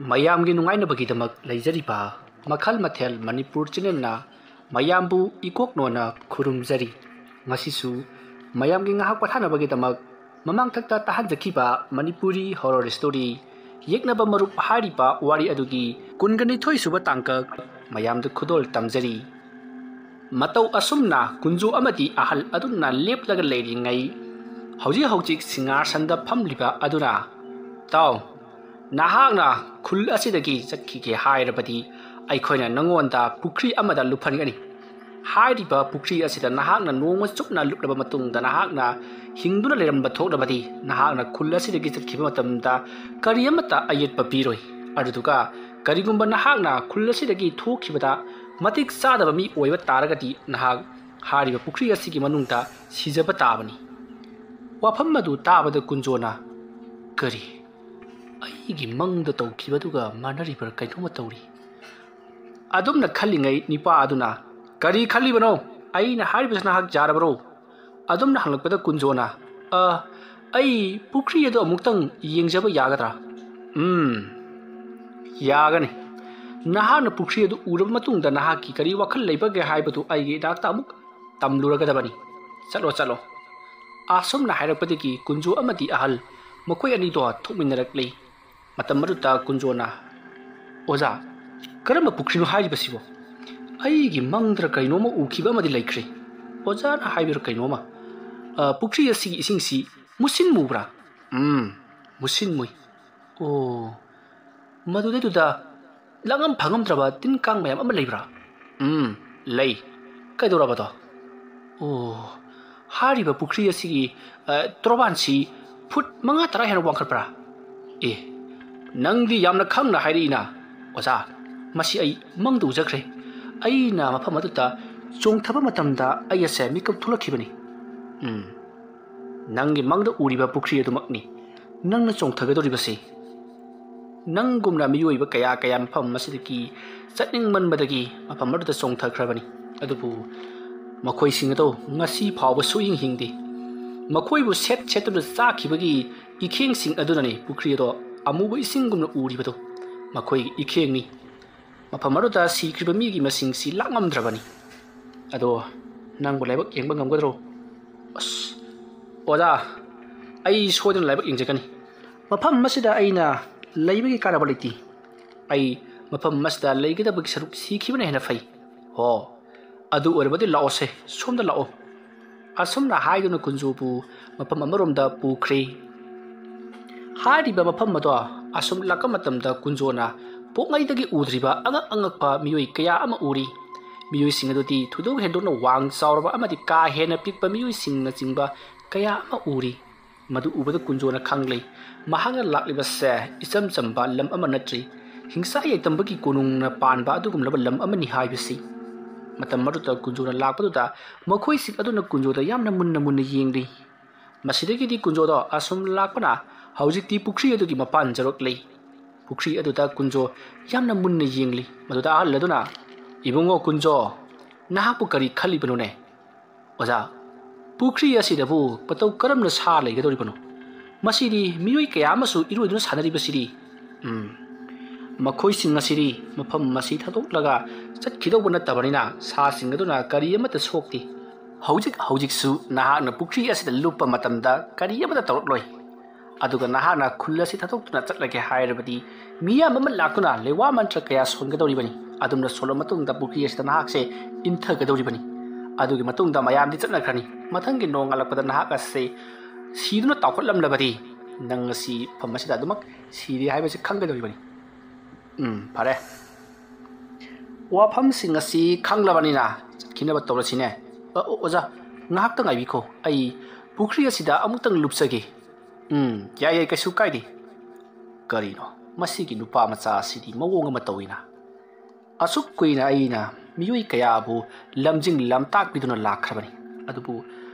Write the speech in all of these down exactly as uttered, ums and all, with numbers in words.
ꯃꯌꯥꯝꯒꯤ ꯅꯨꯡꯉꯥꯏꯅꯕꯒꯤꯗꯃꯛ ꯂꯩꯖꯔꯤꯕ ꯃꯈꯜ ꯃꯊꯦꯜ ꯃꯅꯤꯄꯨꯔ ꯆꯦꯅꯦꯜꯅ ꯃꯌꯥꯝꯕꯨ ꯏꯀꯣꯛꯅꯣꯅ ꯈꯨꯔꯨꯝꯖꯔꯤ꯫ ꯉꯁꯤꯁꯨ ꯃꯌꯥꯝꯒꯤ ꯉꯥꯏꯍꯥꯛ ꯄꯣꯊꯥꯅꯕꯒꯤꯗꯃꯛ ꯃꯃꯥꯡꯊꯛꯇ ꯇꯥꯍꯟꯖꯈꯤꯕ ꯃꯅꯤꯄꯨꯔꯤ ꯍꯣꯔꯣꯔ ꯁ꯭ꯇꯣꯔꯤ ꯌꯦꯛꯅꯕ ꯃꯔꯨꯞ ꯍꯥꯏꯔꯤꯕ ꯋꯥꯔꯤ ꯑꯗꯨꯒꯤ ꯀꯨꯟꯒ ꯅꯤꯊꯣꯏ ꯁꯨꯕ ꯇꯥꯡꯀꯛ ꯃꯌꯥꯝꯗ ꯈꯨꯗꯣꯜ ꯇꯝꯖꯔꯤ꯫ ꯃꯇꯧ ꯑꯁꯨꯝꯅ ꯀꯨꯟꯖꯣ ꯑꯃꯗꯤ ꯑꯍꯜ ꯑꯗꯨꯅ ꯂꯦꯞꯂꯒ ꯂꯩꯔꯤꯉꯩ, ꯍꯧꯖꯤꯛ ꯍꯧꯖꯤꯛ ꯁꯤꯡꯍꯥꯁꯟꯗ ꯐꯝꯂꯤꯕ ꯑꯗꯨꯅ, "ꯇꯥꯎ, ꯅꯍꯥꯛꯅ ꯈꯨꯜ ꯑꯁꯤꯗꯒꯤ ꯆꯠꯈꯤꯒꯦ ꯍꯥꯏꯔꯕꯗꯤ ꯑꯩꯈꯣꯏꯅ ꯅꯉꯣꯟꯗ ꯄꯨꯈ꯭ꯔꯤ ꯑꯃꯗ ꯂꯨꯞꯍꯟꯒꯅꯤ꯫ ꯍꯥꯏꯔꯤꯕ ꯄꯨꯈ꯭ꯔꯤ ꯑꯁꯤꯗ ꯅꯍꯥꯛꯅ ꯅꯣꯡꯃ ꯆꯨꯞꯅ ꯂꯨꯞꯂꯕ ꯃꯇꯨꯡꯗ ꯅꯍꯥꯛꯅ ꯍꯤꯡꯗꯨꯅ ꯂꯩꯔꯝꯕ ꯊꯣꯛꯂꯕꯗꯤ ꯅꯍꯥꯛꯅ ꯈꯨꯜ ꯑꯁꯤꯗꯒꯤ ꯆꯠꯈꯤꯕ ꯃꯇꯝꯗ ꯀꯔꯤ ꯑꯃꯠꯇ ꯑꯌꯦꯠꯄ ꯄꯤꯔꯣꯏ꯫ ꯑꯗꯨꯗꯨꯒ ꯀꯔꯤꯒꯨꯝꯕ ꯅꯍꯥꯛꯅ ꯈꯨꯜ ꯑꯁꯤꯗꯒꯤ ꯊꯣꯛꯈꯤꯕꯗ ꯃꯇꯤꯛ ꯆꯥꯗꯕ ꯃꯤ ꯑꯣꯏꯕ ꯇꯥꯔꯒꯗꯤ ꯅꯍꯥꯛ ꯍꯥꯏꯔꯤꯕ ꯄꯨꯈ꯭ꯔꯤ ꯑꯁꯤꯒꯤ ꯃꯅꯨꯡꯗ ꯁꯤꯖꯕ ꯇꯥꯕꯅꯤ꯫" ꯋꯥꯐꯝ ꯑꯗꯨ ꯇꯥꯕꯗ ꯀꯨꯟꯖꯣꯅ, "ꯀꯔꯤ? ꯑꯩꯒꯤ ꯃꯪꯗ ꯇꯧꯈꯤꯕꯗꯨꯒ ꯃꯥꯟꯅꯔꯤꯕ꯭ꯔꯥ ꯀꯩꯅꯣꯝꯃ ꯇꯧꯔꯤ꯫" ꯑꯗꯨꯝꯅ ꯈꯜꯂꯤꯉꯩ ꯅꯤꯄꯥ ꯑꯗꯨꯅ, "ꯀꯔꯤ ꯈꯜꯂꯤꯕꯅꯣ? ꯑꯩꯅ ꯍꯥꯏꯔꯤꯕꯁꯤ ꯅꯍꯥꯛ ꯌꯥꯔꯕꯔꯣ?" ꯑꯗꯨꯝꯅ ꯍꯪꯂꯛꯄꯗ ꯀꯨꯟꯖꯣꯅ, "ꯑ, ꯑꯩ ꯄꯨꯈ꯭ꯔꯤ ꯑꯗꯨ ꯑꯃꯨꯛꯇꯪ ꯌꯦꯡꯖꯕ ꯌꯥꯒꯗ꯭ꯔꯥ?" "ꯎꯝ, ꯌꯥꯒꯅꯤ꯫ ꯅꯍꯥꯛꯅ ꯄꯨꯈ꯭ꯔꯤ ꯑꯗꯨ ꯎꯔꯕ ꯃꯇꯨꯡꯗ ꯅꯍꯥꯛꯀꯤ ꯀꯔꯤ ꯋꯥꯈꯜ ꯂꯩꯕꯒꯦ ꯍꯥꯏꯕꯗꯨ ꯑꯩꯒꯤ ꯏꯅꯥꯛꯇ ꯑꯃꯨꯛ ꯇꯝꯂꯨꯔꯒꯗꯕꯅꯤ꯫ ꯆꯠꯂꯣ, ꯆꯠꯂꯣ꯫" ꯑꯁꯨꯝꯅ ꯍꯥꯏꯔꯛꯄꯗꯒꯤ ꯀꯨꯟꯖꯣ ꯑꯃꯗꯤ ꯑꯍꯜ ꯃꯈꯣꯏ ꯑꯅꯤꯗꯣ ꯊꯣꯛꯃꯤꯟꯅꯔꯛꯂꯤ꯫ ꯃꯇꯝ ꯑꯗꯨꯗ ꯀꯨꯟꯖꯣꯅ, "ꯑꯣꯖꯥ, ꯀꯔꯝꯕ ꯄꯨꯈ꯭ꯔꯤꯅꯣ ꯍꯥꯏꯔꯤꯕꯁꯤꯕꯣ? ꯑꯩꯒꯤ ꯃꯪꯗ꯭ꯔ ꯀꯩꯅꯣꯝꯃ ꯎꯈꯤꯕ ꯑꯃꯗꯤ ꯂꯩꯈ꯭ꯔꯦ꯫ ꯑꯣꯖꯥꯅ ꯍꯥꯏꯕꯤꯔ ꯀꯩꯅꯣꯝꯃ, ꯑ, ꯄꯨꯈ꯭ꯔꯤ ꯑꯁꯤꯒꯤ ꯏꯁꯤꯡꯁꯤ ꯃꯨꯁꯤꯟ ꯃꯨꯕ꯭ꯔꯥ?" "ꯎꯝ, ꯃꯨꯁꯤꯟ ꯃꯨꯏ꯫" "ꯑꯣ, ꯃꯗꯨꯗꯩꯗꯨꯗ ꯂꯥꯡꯉꯝ ꯐꯪꯉꯝꯗ꯭ꯔꯕ ꯇꯤꯟ ꯀꯥꯡ ꯃꯌꯥꯝ ꯑꯃ ꯂꯩꯕ꯭ꯔꯥ?" "ꯎꯝ, ꯂꯩ꯫" "ꯀꯩꯗꯧꯔꯕꯗꯣ?" "ꯑꯣ, ꯍꯥꯏꯔꯤꯕ ꯄꯨꯈ꯭ꯔꯤ ꯑꯁꯤꯒꯤ, ꯑ, ꯇꯣꯔꯕꯥꯟꯁꯤ ꯐꯨꯠ ꯃꯉꯥ ꯇꯔꯥ ꯍꯦꯟꯅ ꯋꯥꯡꯈꯠꯄ꯭ꯔꯥ?" "ꯑꯦ, ꯅꯪꯗꯤ ꯌꯥꯝꯅ ꯈꯪꯅ ꯍꯥꯏꯔꯛꯏꯅ꯫" "ꯑꯣꯖꯥ, ꯃꯁꯤ ꯑꯩ ꯃꯪꯗ ꯎꯖꯈ꯭ꯔꯦ꯫ ꯑꯩꯅ ꯃꯐꯝ ꯑꯗꯨꯗ ꯆꯣꯡꯊꯕ ꯃꯇꯝꯗ ꯑꯩ ꯑꯁꯦ ꯃꯤꯀꯞ ꯊꯣꯛꯂꯛꯈꯤꯕꯅꯤ꯫" "ꯎꯝ, ꯅꯪꯒꯤ ꯃꯪꯗ ꯎꯔꯤꯕ ꯄꯨꯈ꯭ꯔꯤ ꯑꯗꯨꯃꯛꯅꯤ ꯅꯪꯅ ꯆꯣꯡꯊꯒꯗꯧꯔꯤꯕꯁꯤ꯫ ꯅꯪꯒꯨꯝꯅ ꯃꯤꯑꯣꯏꯕ ꯀꯌꯥ ꯀꯌꯥ ꯃꯐꯝ ꯑꯁꯤꯗꯒꯤ ꯆꯠꯅꯤꯡꯃꯟꯕꯗꯒꯤ ꯃꯐꯝ ꯑꯗꯨꯗ ꯆꯣꯡꯊꯈ꯭ꯔꯕꯅꯤ꯫ ꯑꯗꯨꯕꯨ ꯃꯈꯣꯏꯁꯤꯡ ꯑꯗꯨ ꯉꯁꯤ ꯐꯥꯎꯕ ꯁꯨꯛꯍꯤꯡ ꯍꯤꯡꯗꯦ꯫ ꯃꯈꯣꯏꯕꯨ ꯁꯦꯠ ꯁꯦꯠꯇꯨꯅ ꯆꯥꯈꯤꯕꯒꯤ ꯏꯈꯦꯡꯁꯤꯡ ꯑꯗꯨꯅꯅꯤ ꯄꯨꯈ꯭ꯔꯤ ꯑꯗꯣ ꯑꯃꯨꯕ ꯏꯁꯤꯡꯒꯨꯝꯅ ꯎꯔꯤꯕꯗꯨ꯫ ꯃꯈꯣꯏꯒꯤ ꯏꯈꯦꯡꯅꯤ꯫ ꯃꯐꯝ ꯑꯗꯨꯗ ꯁꯤꯈ꯭ꯔꯤꯕ ꯃꯤꯒꯤ ꯃꯁꯤꯡꯁꯤ ꯂꯥꯛ ꯉꯝꯗ꯭ꯔꯕꯅꯤ꯫ ꯑꯗꯣ ꯅꯪꯕꯨ ꯂꯥꯏꯕꯛ ꯌꯦꯡꯕ ꯉꯝꯒꯗ꯭ꯔꯣ? ꯑꯁ, ꯑꯣꯖꯥ, ꯑꯩ ꯁꯣꯏꯗꯅ ꯂꯥꯏꯕꯛ ꯌꯦꯡꯖꯒꯅꯤ꯫ ꯃꯐꯝ ꯑꯁꯤꯗ ꯑꯩꯅ ꯂꯩꯕꯒꯤ ꯀꯥꯟꯅꯕ ꯂꯩꯇꯦ꯫ ꯑꯩ ꯃꯐꯝ ꯑꯁꯤꯗ ꯂꯩꯒꯗꯕꯒꯤ ꯁꯔꯨꯛ ꯁꯤꯈꯤꯕꯅ ꯍꯦꯟꯅ ꯐꯩ꯫ ꯍꯣ, ꯑꯗꯨ ꯑꯣꯏꯔꯕꯗꯤ ꯂꯥꯛꯑꯣꯁꯦ, ꯁꯣꯝꯗ ꯂꯥꯛꯑꯣ꯫ ꯑꯁꯨꯝꯅ ꯍꯥꯏꯗꯨꯅ ꯀꯨꯟꯖꯣꯕꯨ ꯃꯐꯝ ꯑꯃꯔꯣꯝꯗ ꯄꯨꯈ꯭ꯔꯦ꯫ ꯍꯥꯏꯔꯤꯕ ꯃꯐꯝ ꯑꯗꯣ ꯑꯁꯨꯝ ꯂꯥꯛꯄ ꯃꯇꯝꯗ ꯀꯨꯟꯖꯣꯅ ꯄꯣꯛꯉꯩꯗꯒꯤ ꯎꯗ꯭ꯔꯤꯕ ꯑꯉꯛ ꯑꯉꯛꯄ ꯃꯤꯑꯣꯏ ꯀꯌꯥ ꯑꯃ ꯎꯔꯤ꯫ ꯃꯤꯑꯣꯏꯁꯤꯡ ꯑꯗꯨꯗꯤ ꯊꯣꯏꯗꯣꯛ ꯍꯦꯟꯗꯣꯛꯅ ꯋꯥꯡ ꯆꯥꯎꯔꯕ ꯑꯃꯗꯤ ꯀꯥ ꯍꯦꯟꯅ ꯄꯤꯛꯄ ꯃꯤꯑꯣꯏꯁꯤꯡꯅꯆꯤꯡꯕ ꯀꯌꯥ ꯑꯃ ꯎꯔꯤ꯫ ꯃꯗꯨ ꯎꯕꯗ ꯀꯨꯟꯖꯣꯅ ꯈꯪꯂꯦ, ꯃꯍꯥꯛꯅ ꯂꯥꯛꯂꯤꯕꯁꯦ ꯏꯆꯝ ꯆꯝꯕ ꯂꯝ ꯑꯃ ꯅꯠꯇ꯭ꯔꯤ, ꯍꯤꯡꯁꯥ ꯌꯥꯏꯇꯝꯕꯒꯤ ꯀꯣꯅꯨꯡꯅ ꯄꯥꯟꯕ ꯑꯗꯨꯒꯨꯝꯂꯕ ꯂꯝ ꯑꯃꯅꯤ ꯍꯥꯏꯕꯁꯤ꯫ ꯃꯇꯝ ꯑꯗꯨꯗ ꯀꯨꯟꯖꯣꯅ ꯂꯥꯛꯄꯗꯨꯗ ꯃꯈꯣꯏꯁꯤꯡ ꯑꯗꯨꯅ ꯀꯨꯟꯖꯣꯗ ꯌꯥꯝꯅ ꯃꯨꯟꯅ ꯃꯨꯟꯅ ꯌꯦꯡꯂꯤ꯫ ꯃꯁꯤꯗꯒꯤꯗꯤ ꯀꯨꯟꯖꯣꯗꯣ ꯑꯁꯨꯝ ꯂꯥꯛꯄꯅ ꯍꯧꯖꯤꯛꯇꯤ ꯄꯨꯈ꯭ꯔꯤ ꯑꯗꯨꯒꯤ ꯃꯄꯥꯟ ꯌꯧꯔꯛꯂꯦ꯫ ꯄꯨꯈ꯭ꯔꯤ ꯑꯗꯨꯗ ꯀꯨꯟꯖꯣ ꯌꯥꯝꯅ ꯃꯨꯟꯅ ꯌꯦꯡꯂꯤ꯫ ꯃꯗꯨꯗ ꯑꯍꯜ ꯑꯗꯨꯅ, "ꯏꯕꯨꯡꯉꯣ ꯀꯨꯟꯖꯣ, ꯅꯍꯥꯛꯄꯨ ꯀꯔꯤ ꯈꯜꯂꯤꯕꯅꯣꯅꯦ?" "ꯑꯣꯖꯥ, ꯄꯨꯈ꯭ꯔꯤ ꯑꯁꯤꯗꯕꯨ ꯃꯇꯧ ꯀꯔꯝꯅ ꯁꯥ ꯂꯩꯒꯗꯧꯔꯤꯕꯅꯣ? ꯃꯁꯤꯗꯤ ꯃꯤꯑꯣꯏ ꯀꯌꯥ ꯑꯃꯁꯨ ꯏꯔꯣꯏꯗꯨꯅ ꯁꯥꯟꯅꯔꯤꯕꯁꯤꯗꯤ꯫ ꯎꯝ, ꯃꯈꯣꯏꯁꯤꯡ ꯑꯁꯤꯗꯤ ꯃꯐꯝ ꯑꯁꯤ ꯊꯥꯗꯣꯛꯂꯒ ꯆꯠꯈꯤꯗꯧꯕ ꯅꯠꯇꯕꯅꯤꯅ ꯁꯥꯁꯤꯡ ꯑꯗꯨꯅ ꯀꯔꯤ ꯑꯃꯠꯇ ꯁꯣꯛꯇꯦ꯫ ꯍꯧꯖꯤꯛ ꯍꯧꯖꯤꯛꯁꯨ ꯅꯍꯥꯛꯅ ꯄꯨꯈ꯭ꯔꯤ ꯑꯁꯤꯗ ꯂꯨꯞꯄ ꯃꯇꯝꯗ ꯀꯔꯤ ꯑꯃꯠꯇ ꯇꯧꯔꯛꯂꯣꯏ꯫ ꯑꯗꯨꯒ ꯅꯍꯥꯛꯅ ꯈꯨꯜ ꯑꯁꯤ ꯊꯥꯗꯣꯛꯇꯨꯅ ꯆꯠꯂꯒꯦ ꯍꯥꯏꯔꯕꯗꯤ ꯃꯤꯌꯥꯝ ꯑꯃ ꯂꯥꯛꯇꯨꯅ ꯂꯩꯋꯥ ꯃꯟꯇ꯭ꯔ ꯀꯌꯥ ꯁꯣꯟꯒꯗꯧꯔꯤꯕꯅꯤ꯫ ꯑꯗꯨꯝꯅ ꯁꯣꯜꯂ ꯃꯇꯨꯡꯗ ꯄꯨꯈ꯭ꯔꯤ ꯑꯁꯤꯗ ꯅꯍꯥꯛꯁꯦ ꯏꯟꯊꯒꯗꯧꯔꯤꯕꯅꯤ꯫ ꯑꯗꯨꯒꯤ ꯃꯇꯨꯡꯗ ꯃꯌꯥꯝꯗꯤ ꯆꯠꯅꯈ꯭ꯔꯅꯤ꯫ ꯃꯊꯪꯒꯤ ꯅꯣꯡꯉꯥꯜꯂꯛꯄꯗ ꯅꯍꯥꯛ ꯑꯁꯤ ꯁꯤꯗꯨꯅ ꯇꯥꯎꯈꯠꯂꯝꯂꯕꯗꯤ ꯅꯪ ꯑꯁꯤ ꯃꯐꯝ ꯑꯁꯤꯗ ꯑꯗꯨꯃꯛ ꯁꯤꯔꯦ ꯍꯥꯏꯕꯁꯤ ꯈꯪꯒꯗꯧꯔꯤꯕꯅꯤ꯫" "ꯎꯝ, ꯐꯔꯦ꯫ ꯋꯥꯐꯝꯁꯤꯡ ꯑꯁꯤ ꯈꯪꯂꯕꯅꯤꯅ ꯆꯠꯈꯤꯅꯕ ꯇꯧꯔꯁꯤꯅꯦ꯫" "ꯑ, ꯑꯣ, ꯑꯣꯖꯥ, ꯉꯥꯏꯍꯥꯛꯇ ꯉꯥꯏꯕꯤꯈꯣ꯫ ꯑꯩ ꯄꯨꯈ꯭ꯔꯤ ꯑꯁꯤꯗ ꯑꯃꯨꯛꯇꯪ ꯂꯨꯞꯆꯒꯦ꯫" "ꯎꯝ, ꯌꯥꯏ, ꯌꯥꯏ, ꯀꯩꯁꯨ ꯀꯥꯏꯗꯦ꯫" ꯀꯔꯤꯅꯣ, ꯃꯁꯤꯒꯤ ꯅꯨꯄꯥ ꯃꯆꯥ ꯑꯁꯤꯗꯤ ꯃꯑꯣꯡ ꯑꯃ ꯇꯧꯏꯅ? ꯑꯁꯨꯛ ꯀꯨꯏꯅ ꯑꯩꯅ ꯃꯤꯑꯣꯏ ꯀꯌꯥꯕꯨ ꯂꯝꯖꯤꯡ ꯂꯝꯇꯥꯛꯄꯤꯗꯨꯅ ꯂꯥꯛꯈ꯭ꯔꯕꯅꯤ, ꯑꯗꯨꯕꯨ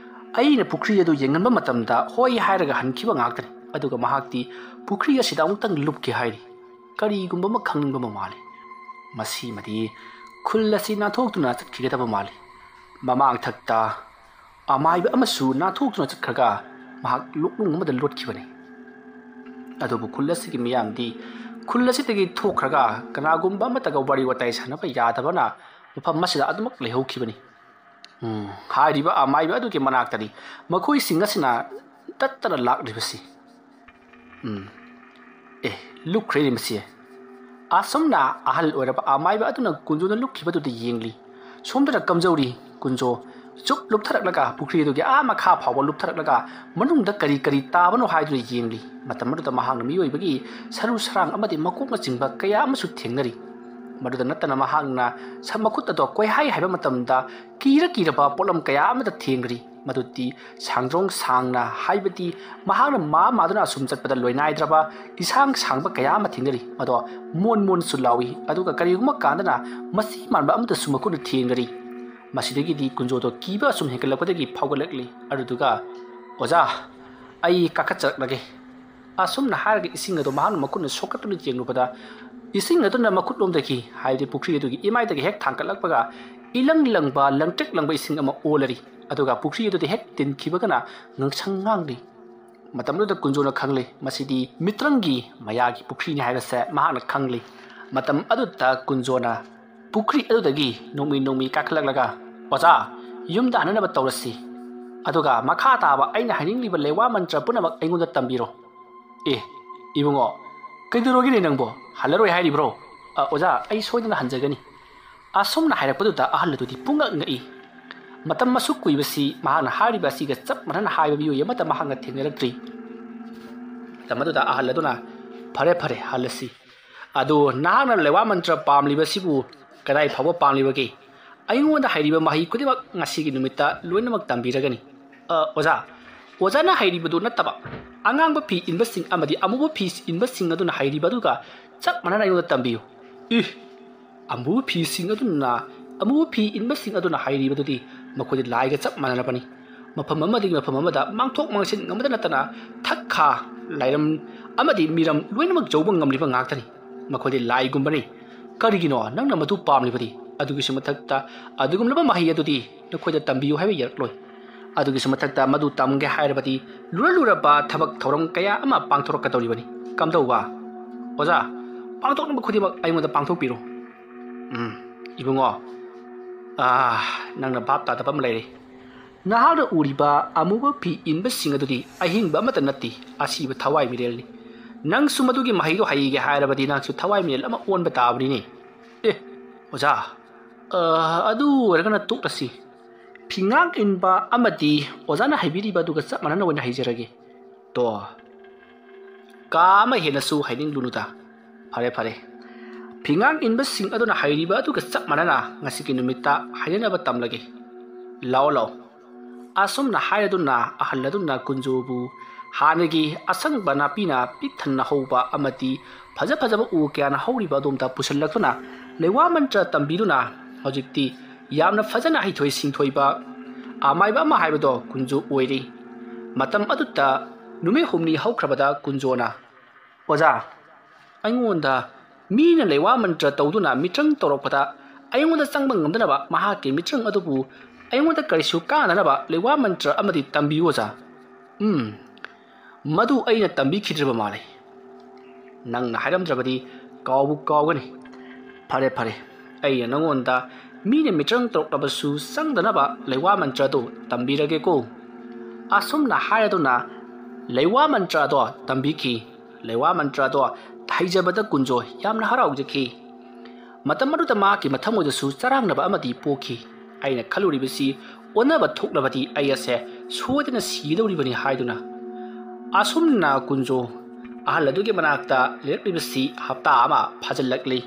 ꯑꯩꯅ ꯄꯨꯈ꯭ꯔꯤ ꯑꯗꯨ ꯌꯦꯡꯍꯟꯕ ꯃꯇꯝꯗ ꯍꯣꯏ ꯍꯥꯏꯔꯒ ꯍꯟꯈꯤꯕ ꯉꯥꯛꯇꯅꯤ꯫ ꯑꯗꯨꯒ ꯃꯍꯥꯛꯇꯤ ꯄꯨꯈ꯭ꯔꯤ ꯑꯁꯤꯗ ꯑꯃꯨꯛꯇꯪ ꯂꯨꯞꯀꯦ ꯍꯥꯏꯔꯤ꯫ ꯀꯔꯤꯒꯨꯝꯕ ꯑꯃ ꯈꯪꯅꯤꯡꯕ ꯑꯃ ꯃꯥꯜꯂꯤ꯫ ꯃꯁꯤꯃꯗꯤ ꯈꯨꯜ ꯑꯁꯤ ꯅꯥꯟꯊꯣꯛꯇꯨꯅ ꯆꯠꯈꯤꯒꯗꯕ ꯃꯥꯜꯂꯤ꯫ ꯃꯃꯥꯡꯊꯛꯇ ꯑꯃꯥꯏꯕ ꯑꯃꯁꯨ ꯅꯥꯟꯊꯣꯛꯇꯨꯅ ꯆꯠꯈ꯭ꯔꯒ ꯃꯍꯥꯛ ꯂꯣꯛꯅꯨꯡ ꯑꯃꯗ ꯂꯣꯠꯈꯤꯕꯅꯤ꯫ ꯑꯗꯨꯕꯨ ꯈꯨꯜ ꯑꯁꯤꯒꯤ ꯃꯤꯌꯥꯝꯗꯤ ꯈꯨꯜ ꯑꯁꯤꯗꯒꯤ ꯊꯣꯛꯈ꯭ꯔꯒ ꯀꯅꯥꯒꯨꯝꯕ ꯑꯃꯠꯇꯒ ꯋꯥꯔꯤ ꯋꯥꯇꯥꯏ ꯁꯥꯟꯅꯕ ꯌꯥꯗꯕꯅ ꯃꯐꯝ ꯑꯁꯤꯗ ꯑꯗꯨꯃꯛ ꯂꯩꯍꯧꯈꯤꯕꯅꯤ꯫ ꯎꯝ, ꯍꯥꯏꯔꯤꯕ ꯑꯃꯥꯏꯕ ꯑꯗꯨꯒꯤ ꯃꯅꯥꯛꯇꯅꯤ ꯃꯈꯣꯏꯁꯤꯡ ꯑꯁꯤꯅ ꯇꯠꯇꯅ ꯂꯥꯛꯂꯤꯕꯁꯤ꯫ ꯎꯝ, ꯑꯦ, ꯂꯨꯞꯈ꯭ꯔꯦꯅꯦ ꯃꯁꯤ꯫ ꯑꯁꯨꯝꯅ ꯑꯍꯜ ꯑꯣꯏꯔꯕ ꯑꯃꯥꯏꯕ ꯑꯗꯨꯅ ꯀꯨꯟꯖꯣꯅ ꯂꯨꯞꯈꯤꯕꯗꯨꯗ ꯌꯦꯡꯂꯤ꯫ ꯁꯣꯝꯗꯅ ꯀꯝꯖꯧꯔꯤ ꯀꯨꯟꯖꯣ ꯆꯨꯞ ꯂꯨꯞꯊꯔꯛꯂꯒ ꯄꯨꯈ꯭ꯔꯤ ꯑꯗꯨꯒꯤ ꯑꯥ ꯃꯈꯥ ꯐꯥꯎꯕ ꯂꯨꯞꯊꯔꯛꯂꯒ ꯃꯅꯨꯡꯗ ꯀꯔꯤ ꯀꯔꯤ ꯇꯥꯕꯅꯣ ꯍꯥꯏꯗꯨꯅ ꯌꯦꯡꯂꯤ꯫ ꯃꯇꯝ ꯑꯗꯨꯗ ꯃꯍꯥꯛꯅ ꯃꯤꯑꯣꯏꯕꯒꯤ ꯁꯔꯨ ꯁꯔꯥꯡ ꯑꯃꯗꯤ ꯃꯀꯣꯛꯅꯆꯤꯡꯕ ꯀꯌꯥ ꯑꯃꯁꯨ ꯊꯦꯡꯅꯔꯤ꯫ ꯃꯗꯨꯗ ꯅꯠꯇꯅ ꯃꯍꯥꯛꯅ ꯁ-, ꯃꯈꯨꯠ ꯑꯗꯣ ꯀꯣꯏꯍꯥꯏ ꯍꯥꯏꯕ ꯃꯇꯝꯗ ꯀꯤꯔ ꯀꯤꯔꯕ ꯄꯣꯠꯂꯝ ꯀꯌꯥ ꯑꯃꯗ ꯊꯦꯡꯅꯔꯤ꯫ ꯃꯗꯨꯗꯤ ꯁꯥꯡꯗ꯭ꯔꯣꯡ ꯁꯥꯡꯅ, ꯍꯥꯏꯕꯗꯤ ꯃꯍꯥꯛꯅ ꯃꯥ ꯃꯥꯗꯨꯅ ꯑꯁꯨꯝ ꯆꯠꯄꯗ ꯂꯣꯏꯅꯥꯏꯗ꯭ꯔꯕ ꯏꯁꯥꯡ ꯁꯥꯡꯕ ꯀꯌꯥ ꯑꯃ ꯊꯦꯡꯅꯔꯤ꯫ ꯃꯗꯣ ꯃꯣꯟ ꯃꯣꯟꯁꯨ ꯂꯥꯎꯏ, ꯑꯗꯨꯒ ꯀꯔꯤꯒꯨꯝꯕ ꯀꯥꯟꯗꯅ ꯃꯁꯤ ꯃꯥꯟꯕ ꯑꯃꯗꯁꯨ ꯃꯈꯨꯠꯅ ꯊꯦꯡꯅꯔꯤ꯫ ꯃꯁꯤꯗꯒꯤꯗꯤ ꯀꯨꯟꯖꯣꯗꯣ ꯀꯤꯕ ꯑꯁꯨꯝ ꯍꯦꯟꯒꯠꯂꯛꯄꯗꯒꯤ ꯐꯥꯎꯒꯠꯂꯛꯂꯤ꯫ ꯑꯗꯨꯗꯨꯒ, "ꯑꯣꯖꯥ, ꯑꯩ ꯀꯥꯈꯠꯆꯔꯛꯂꯒꯦ꯫" ꯑꯁꯨꯝꯅ ꯍꯥꯏꯔꯒ ꯏꯁꯤꯡ ꯑꯗꯨ ꯃꯍꯥꯛꯅ ꯃꯈꯨꯠꯅ ꯁꯣꯛꯀꯠꯇꯨꯅ ꯌꯦꯡꯂꯨꯕꯗ, ꯏꯁꯤꯡ ꯑꯗꯨꯅ ꯃꯈꯨꯠꯂꯣꯝꯗꯒꯤ, ꯍꯥꯏꯕꯗꯤ ꯄꯨꯈ꯭ꯔꯤ ꯑꯗꯨꯒꯤ ꯏꯃꯥꯏꯗꯒꯤ ꯍꯦꯛ ꯊꯥꯡꯒꯠꯂꯛꯄꯒ, ꯏꯂꯪ ꯂꯪꯕ, ꯂꯪꯇ꯭ꯔꯤꯛ ꯂꯪꯕ ꯏꯁꯤꯡ ꯑꯃ ꯑꯣꯜꯂꯔꯤ꯫ ꯑꯗꯨꯒ ꯄꯨꯈ꯭ꯔꯤ ꯑꯗꯨꯗ ꯍꯦꯛ ꯇꯤꯟꯈꯤꯕꯒꯅ ꯉꯥꯡꯁꯪ ꯉꯥꯡꯂꯤ꯫ ꯃꯇꯝꯗꯨꯗ ꯀꯨꯟꯖꯣꯅ ꯈꯪꯂꯦ, ꯃꯁꯤꯗꯤ ꯃꯤꯇ꯭ꯔꯪꯒꯤ ꯃꯌꯥꯒꯤ ꯄꯨꯈ꯭ꯔꯤꯅꯤ ꯍꯥꯏꯕꯁꯦ ꯃꯍꯥꯛꯅ ꯈꯪꯂꯦ꯫ ꯃꯇꯝ ꯑꯗꯨꯗ ꯀꯨꯟꯖꯣꯅ ꯄꯨꯈ꯭ꯔꯤ ꯑꯗꯨꯗꯒꯤ ꯅꯣꯡꯃꯤ ꯅꯣꯡꯃꯤ ꯀꯥꯈꯠꯂꯛꯂꯒ, "ꯑꯣꯖꯥ, ꯌꯨꯝꯗ ꯍꯟꯅꯅꯕ ꯇꯧꯔꯁꯤ꯫ ꯑꯗꯨꯒ ꯃꯈꯥ ꯇꯥꯕ ꯑꯩꯅ ꯍꯥꯏꯅꯤꯡꯂꯤꯕ ꯂꯩꯋꯥ ꯃꯟꯇ꯭ꯔ ꯄꯨꯝꯅꯃꯛ ꯑꯩꯉꯣꯟꯗ ꯇꯝꯕꯤꯔꯣ꯫" "ꯑꯦ, ꯏꯕꯨꯡꯉꯣ, ꯀꯩꯗꯧꯔꯒꯦꯅꯦ ꯅꯪꯕꯣ? ꯍꯜꯂꯔꯣꯏ ꯍꯥꯏꯔꯤꯕ꯭ꯔꯣ?" "ꯑ, ꯑꯣꯖꯥ, ꯑꯩ ꯁꯣꯏꯗꯅ ꯍꯟꯖꯒꯅꯤ꯫" ꯑꯁꯨꯝꯅ ꯍꯥꯏꯔꯛꯄꯗꯨꯗ ꯑꯍꯜ ꯑꯗꯨꯗꯤ ꯄꯨꯡꯉꯛ ꯉꯛꯏ꯫ ꯃꯇꯝ ꯑꯁꯨꯛ ꯀꯨꯏꯕꯁꯤ ꯃꯍꯥꯛꯅ ꯍꯥꯏꯔꯤꯕ ꯑꯁꯤꯒ ꯆꯞ ꯃꯥꯟꯅꯅ ꯍꯥꯏꯕ ꯃꯤꯑꯣꯏ ꯑꯃꯠꯇ ꯃꯍꯥꯛꯅ ꯊꯦꯡꯅꯔꯛꯇ꯭ꯔꯤ꯫ ꯃꯇꯝ ꯑꯗꯨꯗ ꯑꯍꯜ ꯑꯗꯨꯅ, "ꯐꯔꯦ, ꯐꯔꯦ, ꯍꯜꯂꯁꯤ꯫ ꯑꯗꯨ ꯅꯍꯥꯛꯅ ꯂꯩꯋꯥ ꯃꯟꯇ꯭ꯔ ꯄꯥꯝꯂꯤꯕꯁꯤꯕꯨ ꯀꯗꯥꯏ ꯐꯥꯎꯕ ꯄꯥꯝꯂꯤꯕꯒꯦ? ꯑꯩꯉꯣꯟꯗ ꯍꯩꯔꯤꯕ ꯃꯍꯩ ꯈꯨꯗꯤꯡꯃꯛ ꯉꯁꯤꯒꯤ ꯅꯨꯃꯤꯠꯇ ꯂꯣꯏꯅꯃꯛ ꯇꯝꯕꯤꯔꯒꯅꯤ꯫" "ꯑ, ꯑꯣꯖꯥ, ꯑꯣꯖꯥꯅ ꯍꯩꯔꯤꯕꯗꯨ ꯅꯠꯇꯕ, ꯑꯉꯥꯡꯕ ꯐꯤ ꯏꯟꯕꯁꯤꯡ ꯑꯃꯗꯤ ꯑꯃꯨꯕ ꯐꯤ ꯏꯟꯕꯁꯤꯡ ꯑꯗꯨꯅ ꯍꯩꯔꯤꯕ ꯑꯗꯨꯒ ꯆꯞ ꯃꯥꯟꯅꯅ ꯑꯩꯉꯣꯟꯗ ꯇꯝꯕꯤꯌꯨ꯫" "ꯏ, ꯑꯃꯨꯕ ꯐꯤꯁꯤꯡ ꯑꯗꯨꯅ, ꯑꯃꯨꯕ ꯐꯤ ꯏꯟꯕꯁꯤꯡ ꯑꯗꯨꯅ ꯍꯩꯔꯤꯕꯗꯨꯗꯤ ꯃꯈꯣꯏꯗꯤ ꯂꯥꯏꯒ ꯆꯞ ꯃꯥꯟꯅꯔꯕꯅꯤ꯫ ꯃꯐꯝ ꯑꯃꯗꯒꯤ ꯃꯐꯝ ꯑꯃꯗ ꯃꯥꯡꯊꯣꯛ ꯃꯥꯡꯁꯤꯟ ꯉꯝꯕꯗ ꯅꯠꯇꯅ ꯊꯛ ꯈꯥ, ꯂꯥꯏꯔꯝ ꯑꯃꯗꯤ ꯃꯤꯔꯝ ꯂꯣꯏꯅꯃꯛ ꯌꯧꯕ ꯉꯝꯂꯤꯕ ꯉꯥꯛꯇꯅꯤ꯫ ꯃꯈꯣꯏꯗꯤ ꯂꯥꯏꯒꯨꯝꯕꯅꯤ꯫ ꯀꯔꯤꯒꯤꯅꯣ ꯅꯪꯅ ꯃꯗꯨ ꯄꯥꯝꯂꯤꯕꯗꯤ? ꯑꯗꯨꯒꯤꯁꯨ ꯃꯊꯛꯇ, ꯑꯗꯨꯒꯨꯝꯂꯕ ꯃꯍꯩ ꯑꯗꯨꯗꯤ ꯅꯈꯣꯏꯗ ꯇꯝꯕꯤꯌꯨ ꯍꯥꯏꯕ ꯌꯥꯔꯛꯂꯣꯏ꯫ ꯑꯗꯨꯒꯤꯁꯨ ꯃꯊꯛꯇ ꯃꯗꯨ ꯇꯝꯒꯦ ꯍꯥꯏꯔꯕꯗꯤ ꯂꯨꯔ ꯂꯨꯔꯕ ꯊꯕꯛ ꯊꯧꯔꯝ ꯀꯌꯥ ꯑꯃ ꯄꯥꯡꯊꯣꯔꯛꯀꯗꯧꯔꯤꯕꯅꯤ꯫ ꯀꯝꯗꯧꯕ?" "ꯑꯣꯖꯥ, ꯄꯥꯡꯊꯣꯛꯅꯕ ꯈꯨꯗꯤꯡꯃꯛ ꯑꯩꯉꯣꯟꯗ ꯄꯥꯡꯊꯣꯛꯄꯤꯔꯣ꯫ ꯎꯝ, ꯏꯕꯨꯡꯉꯣ, ꯑꯥ, ꯅꯪꯅ ꯚꯥꯞ ꯇꯥꯗꯕ ꯑꯃ ꯂꯩꯔꯦ꯫ ꯅꯍꯥꯛꯅ ꯎꯔꯤꯕ ꯑꯃꯨꯕ ꯐꯤ ꯏꯟꯕꯁꯤꯡ ꯑꯗꯨꯗꯤ ꯑꯍꯤꯡꯕ ꯑꯃꯠꯇ ꯅꯠꯇꯦ, ꯑꯁꯤꯕ ꯊꯋꯥꯏ ꯃꯤꯔꯦꯜꯅꯤ꯫ ꯅꯪꯁꯨ ꯃꯗꯨꯒꯤ ꯃꯍꯩꯗꯣ ꯍꯩꯒꯦ ꯍꯥꯏꯔꯕꯗꯤ ꯅꯪꯁꯨ ꯊꯋꯥꯏ ꯃꯤꯔꯦꯜ ꯑꯃ ꯑꯣꯟꯕ ꯇꯥꯕꯅꯤꯅꯦ꯫ ꯑꯦ, ꯑꯣꯖꯥ, ꯑ, ꯑꯗꯨ ꯑꯣꯏꯔꯒꯅ ꯇꯣꯛꯂꯁꯤ꯫ ꯐꯤꯉꯥꯛ ꯏꯟꯕ ꯑꯃꯗꯤ ꯑꯣꯖꯥꯅ ꯍꯩꯕꯤꯔꯤꯕ ꯑꯗꯨꯒ ꯆꯞ ꯃꯥꯟꯅꯅ ꯑꯣꯏꯅ ꯍꯩꯖꯔꯒꯦ꯫ ꯇꯣ, ꯀꯥ ꯑꯃ ꯍꯦꯟꯅꯁꯨ ꯍꯩꯅꯤꯡꯂꯨꯅꯨꯗ꯫ ꯐꯔꯦ, ꯐꯔꯦ꯫ ꯐꯤꯉꯥꯛ ꯏꯟꯕꯁꯤꯡ ꯑꯗꯨꯅ ꯍꯩꯔꯤꯕ ꯑꯗꯨꯒ ꯆꯞ ꯃꯥꯟꯅꯅ ꯉꯁꯤꯒꯤ ꯅꯨꯃꯤꯠꯇ ꯍꯩꯅꯅꯕ ꯇꯝꯂꯒꯦ꯫ ꯂꯥꯛꯑꯣ, ꯂꯥꯛꯑꯣ꯫ ꯑꯁꯨꯝꯅ ꯍꯥꯏꯔꯗꯨꯅ ꯑꯍꯜ ꯑꯗꯨꯅ ꯀꯨꯟꯖꯣꯕꯨ ꯍꯥꯟꯅꯒꯤ ꯑꯁꯪꯕ ꯅꯥꯄꯤꯅ ꯄꯤꯛ ꯊꯟꯅ ꯍꯧꯕ ꯑꯃꯗꯤ ꯐꯖ ꯐꯖꯕ ꯎ ꯀꯌꯥꯅ ꯍꯧꯔꯤꯕ ꯑꯗꯣꯝꯗ ꯄꯨꯁꯤꯜꯂꯛꯇꯨꯅ ꯂꯩꯋꯥ ꯃꯟꯇ꯭ꯔ ꯇꯝꯕꯤꯗꯨꯅ ꯍꯧꯖꯤꯛꯇꯤ ꯌꯥꯝꯅ ꯐꯖꯅ ꯍꯩꯊꯣꯏ ꯁꯤꯡꯊꯣꯏꯕ ꯑꯃꯥꯏꯕ ꯑꯃ ꯍꯥꯏꯕꯗꯣ ꯀꯨꯟꯖꯣ ꯑꯣꯏꯔꯦ꯫ ꯃꯇꯝ ꯑꯗꯨꯗ ꯅꯨꯃꯤꯠ ꯍꯨꯝꯅꯤ ꯍꯧꯈ꯭ꯔꯕꯗ ꯀꯨꯟꯖꯣꯅ, "ꯑꯣꯖꯥ, ꯑꯩꯉꯣꯟꯗ ꯃꯤꯅ ꯂꯩꯋꯥ ꯃꯟꯇ꯭ꯔ ꯇꯧꯗꯨꯅ ꯃꯤꯇ꯭ꯔꯪ ꯇꯧꯔꯛꯄꯗ ꯑꯩꯉꯣꯟꯗ ꯆꯪꯕ ꯉꯝꯗꯅꯕ ꯃꯍꯥꯛꯀꯤ ꯃꯤꯇ꯭ꯔꯪ ꯑꯗꯨꯕꯨ ꯑꯩꯉꯣꯟꯗ ꯀꯔꯤꯁꯨ ꯀꯥꯟꯅꯗꯅꯕ ꯂꯩꯋꯥ ꯃꯟꯇ꯭ꯔ ꯑꯃꯗꯤ ꯇꯝꯕꯤꯌꯨ ꯑꯣꯖꯥ꯫ ꯎꯝ, ꯃꯗꯨ ꯑꯩꯅ ꯇꯝꯕꯤꯈꯤꯗ꯭ꯔꯕ ꯃꯥꯜꯂꯦ꯫ ꯅꯪꯅ ꯍꯥꯏꯔꯝꯗ꯭ꯔꯕꯗꯤ ꯀꯥꯎꯕꯨ ꯀꯥꯎꯒꯅꯤ꯫ ꯐꯔꯦ, ꯐꯔꯦ, ꯑꯩꯅ ꯅꯉꯣꯟꯗ ꯃꯤꯅ ꯃꯤꯇ꯭ꯔꯪ ꯇꯧꯔꯛꯂꯕꯁꯨ ꯆꯪꯗꯅꯕ ꯂꯩꯋꯥ ꯃꯟꯇ꯭ꯔ ꯑꯗꯨ ꯇꯝꯕꯤꯔꯒꯦꯀꯣ꯫" ꯑꯁꯨꯝꯅ ꯍꯥꯏꯔꯗꯨꯅ ꯂꯩꯋꯥ ꯃꯟꯇ꯭ꯔ ꯑꯗꯣ ꯇꯝꯕꯤꯈꯤ꯫ ꯂꯩꯋꯥ ꯃꯟꯇ꯭ꯔ ꯑꯗꯣ ꯍꯩꯖꯕꯗ ꯀꯨꯟꯖꯣ ꯌꯥꯝꯅ ꯍꯔꯥꯎꯖꯈꯤ꯫ ꯃꯇꯝ ꯑꯗꯨꯗ ꯃꯍꯥꯛꯀꯤ ꯃꯊꯃꯣꯏꯗꯁꯨ ꯆꯔꯥꯡꯅꯕ ꯑꯃꯗꯤ ꯄꯣꯛꯈꯤ꯫ "ꯑꯩꯅ ꯈꯜꯂꯨꯔꯤꯕꯁꯤ ꯑꯣꯟꯅꯕ ꯊꯣꯛꯂꯕꯗꯤ ꯑꯩ ꯑꯁꯦ ꯁꯣꯏꯗꯅ ꯁꯤꯒꯗꯧꯔꯤꯕꯅꯤ" ꯍꯥꯏꯗꯨꯅ꯫ ꯑꯁꯨꯝꯅ ꯀꯨꯟꯖꯣ ꯑꯍꯜ ꯑꯗꯨꯒꯤ ꯃꯅꯥꯛꯇ ꯂꯩꯔꯛꯂꯤꯕꯁꯤ ꯍꯞꯇꯥ ꯑꯃ ꯐꯥꯖꯤꯜꯂꯛꯂꯤ꯫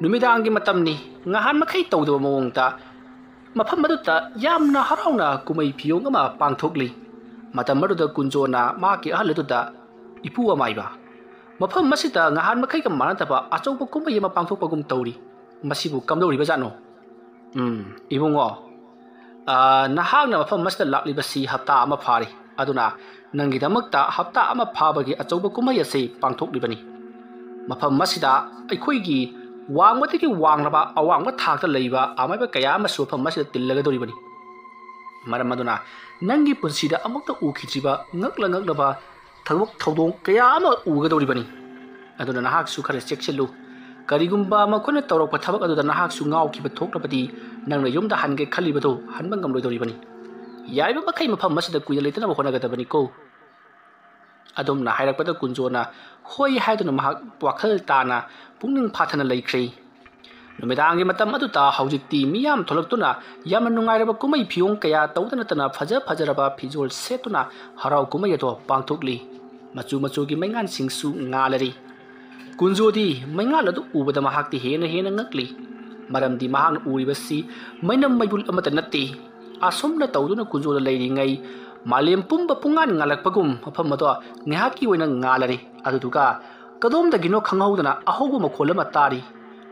ꯅꯨꯃꯤꯗꯥꯡꯒꯤ ꯃꯇꯝꯅꯤ꯫ ꯉꯍꯥꯟ ꯃꯈꯩ ꯇꯧꯗꯕ ꯃꯑꯣꯡꯗ ꯃꯐꯝ ꯑꯗꯨꯗ ꯌꯥꯝꯅ ꯍꯔꯥꯎꯅ ꯀꯨꯝꯍꯩ ꯐꯤꯌꯣꯡ ꯑꯃ ꯄꯥꯡꯊꯣꯛꯂꯤ꯫ ꯃꯇꯝ ꯑꯗꯨꯗ ꯀꯨꯟꯖꯣꯅ ꯃꯍꯥꯛꯀꯤ ꯑꯍꯜ ꯑꯗꯨꯗ, "ꯏꯄꯨ ꯑꯃꯥꯏꯕ, ꯃꯐꯝ ꯑꯁꯤꯗ ꯉꯍꯥꯟ ꯃꯈꯩꯒ ꯃꯥꯟꯅꯗꯕ ꯑꯆꯧꯕ ꯀꯨꯝꯍꯩ ꯑꯃ ꯄꯥꯡꯊꯣꯛꯄꯒꯨꯝ ꯇꯧꯔꯤ꯫ ꯃꯁꯤꯕꯨ ꯀꯝꯗꯧꯔꯤꯕꯖꯥꯠꯅꯣ?" "ꯎꯝ, ꯏꯕꯨꯡꯉꯣ, ꯑ, ꯅꯍꯥꯛꯅ ꯃꯐꯝ ꯑꯁꯤꯗ ꯂꯥꯛꯂꯤꯕꯁꯤ ꯍꯞꯇꯥ ꯑꯃ ꯐꯥꯔꯦ꯫ ꯑꯗꯨꯅ ꯅꯪꯒꯤꯗꯃꯛꯇ ꯍꯞꯇꯥ ꯑꯃ ꯐꯥꯕꯒꯤ ꯑꯆꯧꯕ ꯀꯨꯝꯍꯩ ꯑꯁꯤ ꯄꯥꯡꯊꯣꯛꯂꯤꯕꯅꯤ꯫ ꯃꯐꯝ ꯑꯁꯤꯗ ꯑꯩꯈꯣꯏꯒꯤ ꯋꯥꯡꯃꯗꯒꯤ ꯋꯥꯡꯂꯕ ꯑꯋꯥꯡꯕ ꯊꯥꯛꯇ ꯂꯩꯕ ꯑꯃꯥꯏꯕ ꯀꯌꯥ ꯑꯃꯁꯨ ꯃꯐꯝ ꯑꯁꯤꯗ ꯇꯤꯜꯂꯒꯗꯧꯔꯤꯕꯅꯤ꯫ ꯃꯔꯝ ꯑꯗꯨꯅ ꯅꯪꯒꯤ ꯄꯨꯟꯁꯤꯗ ꯑꯃꯨꯛꯇ ꯎꯈꯤꯗ꯭ꯔꯤꯕ ꯉꯛꯂ ꯉꯛꯂꯕ ꯊꯕꯛ ꯊꯧꯗꯣꯡ ꯀꯌꯥ ꯑꯃ ꯎꯒꯗꯧꯔꯤꯕꯅꯤ꯫" ꯑꯗꯨꯅ ꯅꯍꯥꯛꯁꯨ ꯈꯔ ꯆꯦꯛꯁꯤꯜꯂꯨ꯫ ꯀꯔꯤꯒꯨꯝꯕ ꯃꯈꯣꯏꯅ ꯇꯧꯔꯛꯄ ꯊꯕꯛ ꯑꯗꯨꯗ ꯅꯍꯥꯛꯁꯨ ꯉꯥꯎꯈꯤꯕ ꯊꯣꯛꯂꯕꯗꯤ, ꯅꯪꯅ ꯌꯨꯝꯗ ꯍꯟꯒꯦ ꯈꯜꯂꯤꯕꯗꯨ ꯍꯟꯕ ꯉꯝꯂꯣꯏꯗꯧꯔꯤꯕꯅꯤ꯫ ꯌꯥꯔꯤꯕ ꯃꯈꯩ ꯃꯐꯝ ꯑꯁꯤꯗ ꯀꯨꯏꯅ ꯂꯩꯇꯅꯕ ꯍꯣꯠꯅꯒꯗꯕꯅꯤꯀꯣ꯫ ꯑꯗꯨꯝꯅ ꯍꯥꯏꯔꯛꯄꯗ ꯀꯨꯟꯖꯣꯅ ꯍꯣꯏ ꯍꯥꯏꯗꯨꯅ ꯃꯍꯥꯛ ꯋꯥꯈꯜ ꯇꯥꯅ ꯄꯨꯛꯅꯤꯡ ꯐꯥꯊꯅ ꯂꯩꯈ꯭ꯔꯦ꯫ ꯅꯨꯃꯤꯗꯥꯡꯒꯤ ꯃꯇꯝ ꯑꯗꯨꯗ ꯍꯧꯖꯤꯛꯇꯤ ꯃꯤꯌꯥꯝ ꯊꯣꯛꯂꯛꯇꯨꯅ ꯌꯥꯝꯅ ꯅꯨꯡꯉꯥꯏꯔꯕ ꯀꯨꯝꯍꯩ ꯐꯤꯌꯣꯡ ꯀꯌꯥ ꯇꯧꯗꯅꯇꯅ ꯐꯖ ꯐꯖꯔꯕ ꯐꯤꯖꯣꯜ ꯁꯦꯠꯇꯨꯅ ꯍꯔꯥꯎ ꯀꯨꯝꯍꯩ ꯑꯗꯣ ꯄꯥꯡꯊꯣꯛꯂꯤ꯫ ꯃꯆꯨ ꯃꯆꯨꯒꯤ ꯃꯩꯉꯥꯟꯁꯤꯡꯁꯨ ꯉꯥꯜꯂꯔꯤ꯫ ꯀꯨꯟꯖꯣꯗꯤ ꯃꯩꯉꯥꯜ ꯑꯗꯨ ꯎꯕꯗ ꯃꯍꯥꯛꯇꯤ ꯍꯦꯟꯅ ꯍꯦꯟꯅ ꯉꯛꯂꯤ꯫ ꯃꯔꯝꯗꯤ ꯃꯍꯥꯛꯅ ꯎꯔꯤꯕꯁꯤ ꯃꯩꯅꯝ ꯃꯩꯕꯨꯜ ꯑꯃꯠꯇ ꯅꯠꯇꯦ꯫ ꯑꯁꯨꯝꯅ ꯇꯧꯗꯨꯅ ꯀꯨꯟꯖꯣꯗ ꯂꯩꯔꯤꯉꯩ ꯃꯥꯂꯦꯝ ꯄꯨꯝꯕ ꯄꯨꯡꯉꯥꯟ ꯉꯥꯜꯂꯛꯄꯒꯨꯝ ꯃꯐꯝ ꯑꯗꯣ ꯉꯥꯏꯍꯥꯛꯀꯤ ꯑꯣꯏꯅ ꯉꯥꯜꯂꯔꯤ꯫ ꯑꯗꯨꯗꯨꯒ ꯀꯗꯣꯝꯗꯒꯤꯅꯣ ꯈꯪꯍꯧꯗꯅ ꯑꯍꯧꯕ ꯃꯈꯣꯜ ꯑꯃ ꯇꯥꯔꯤ꯫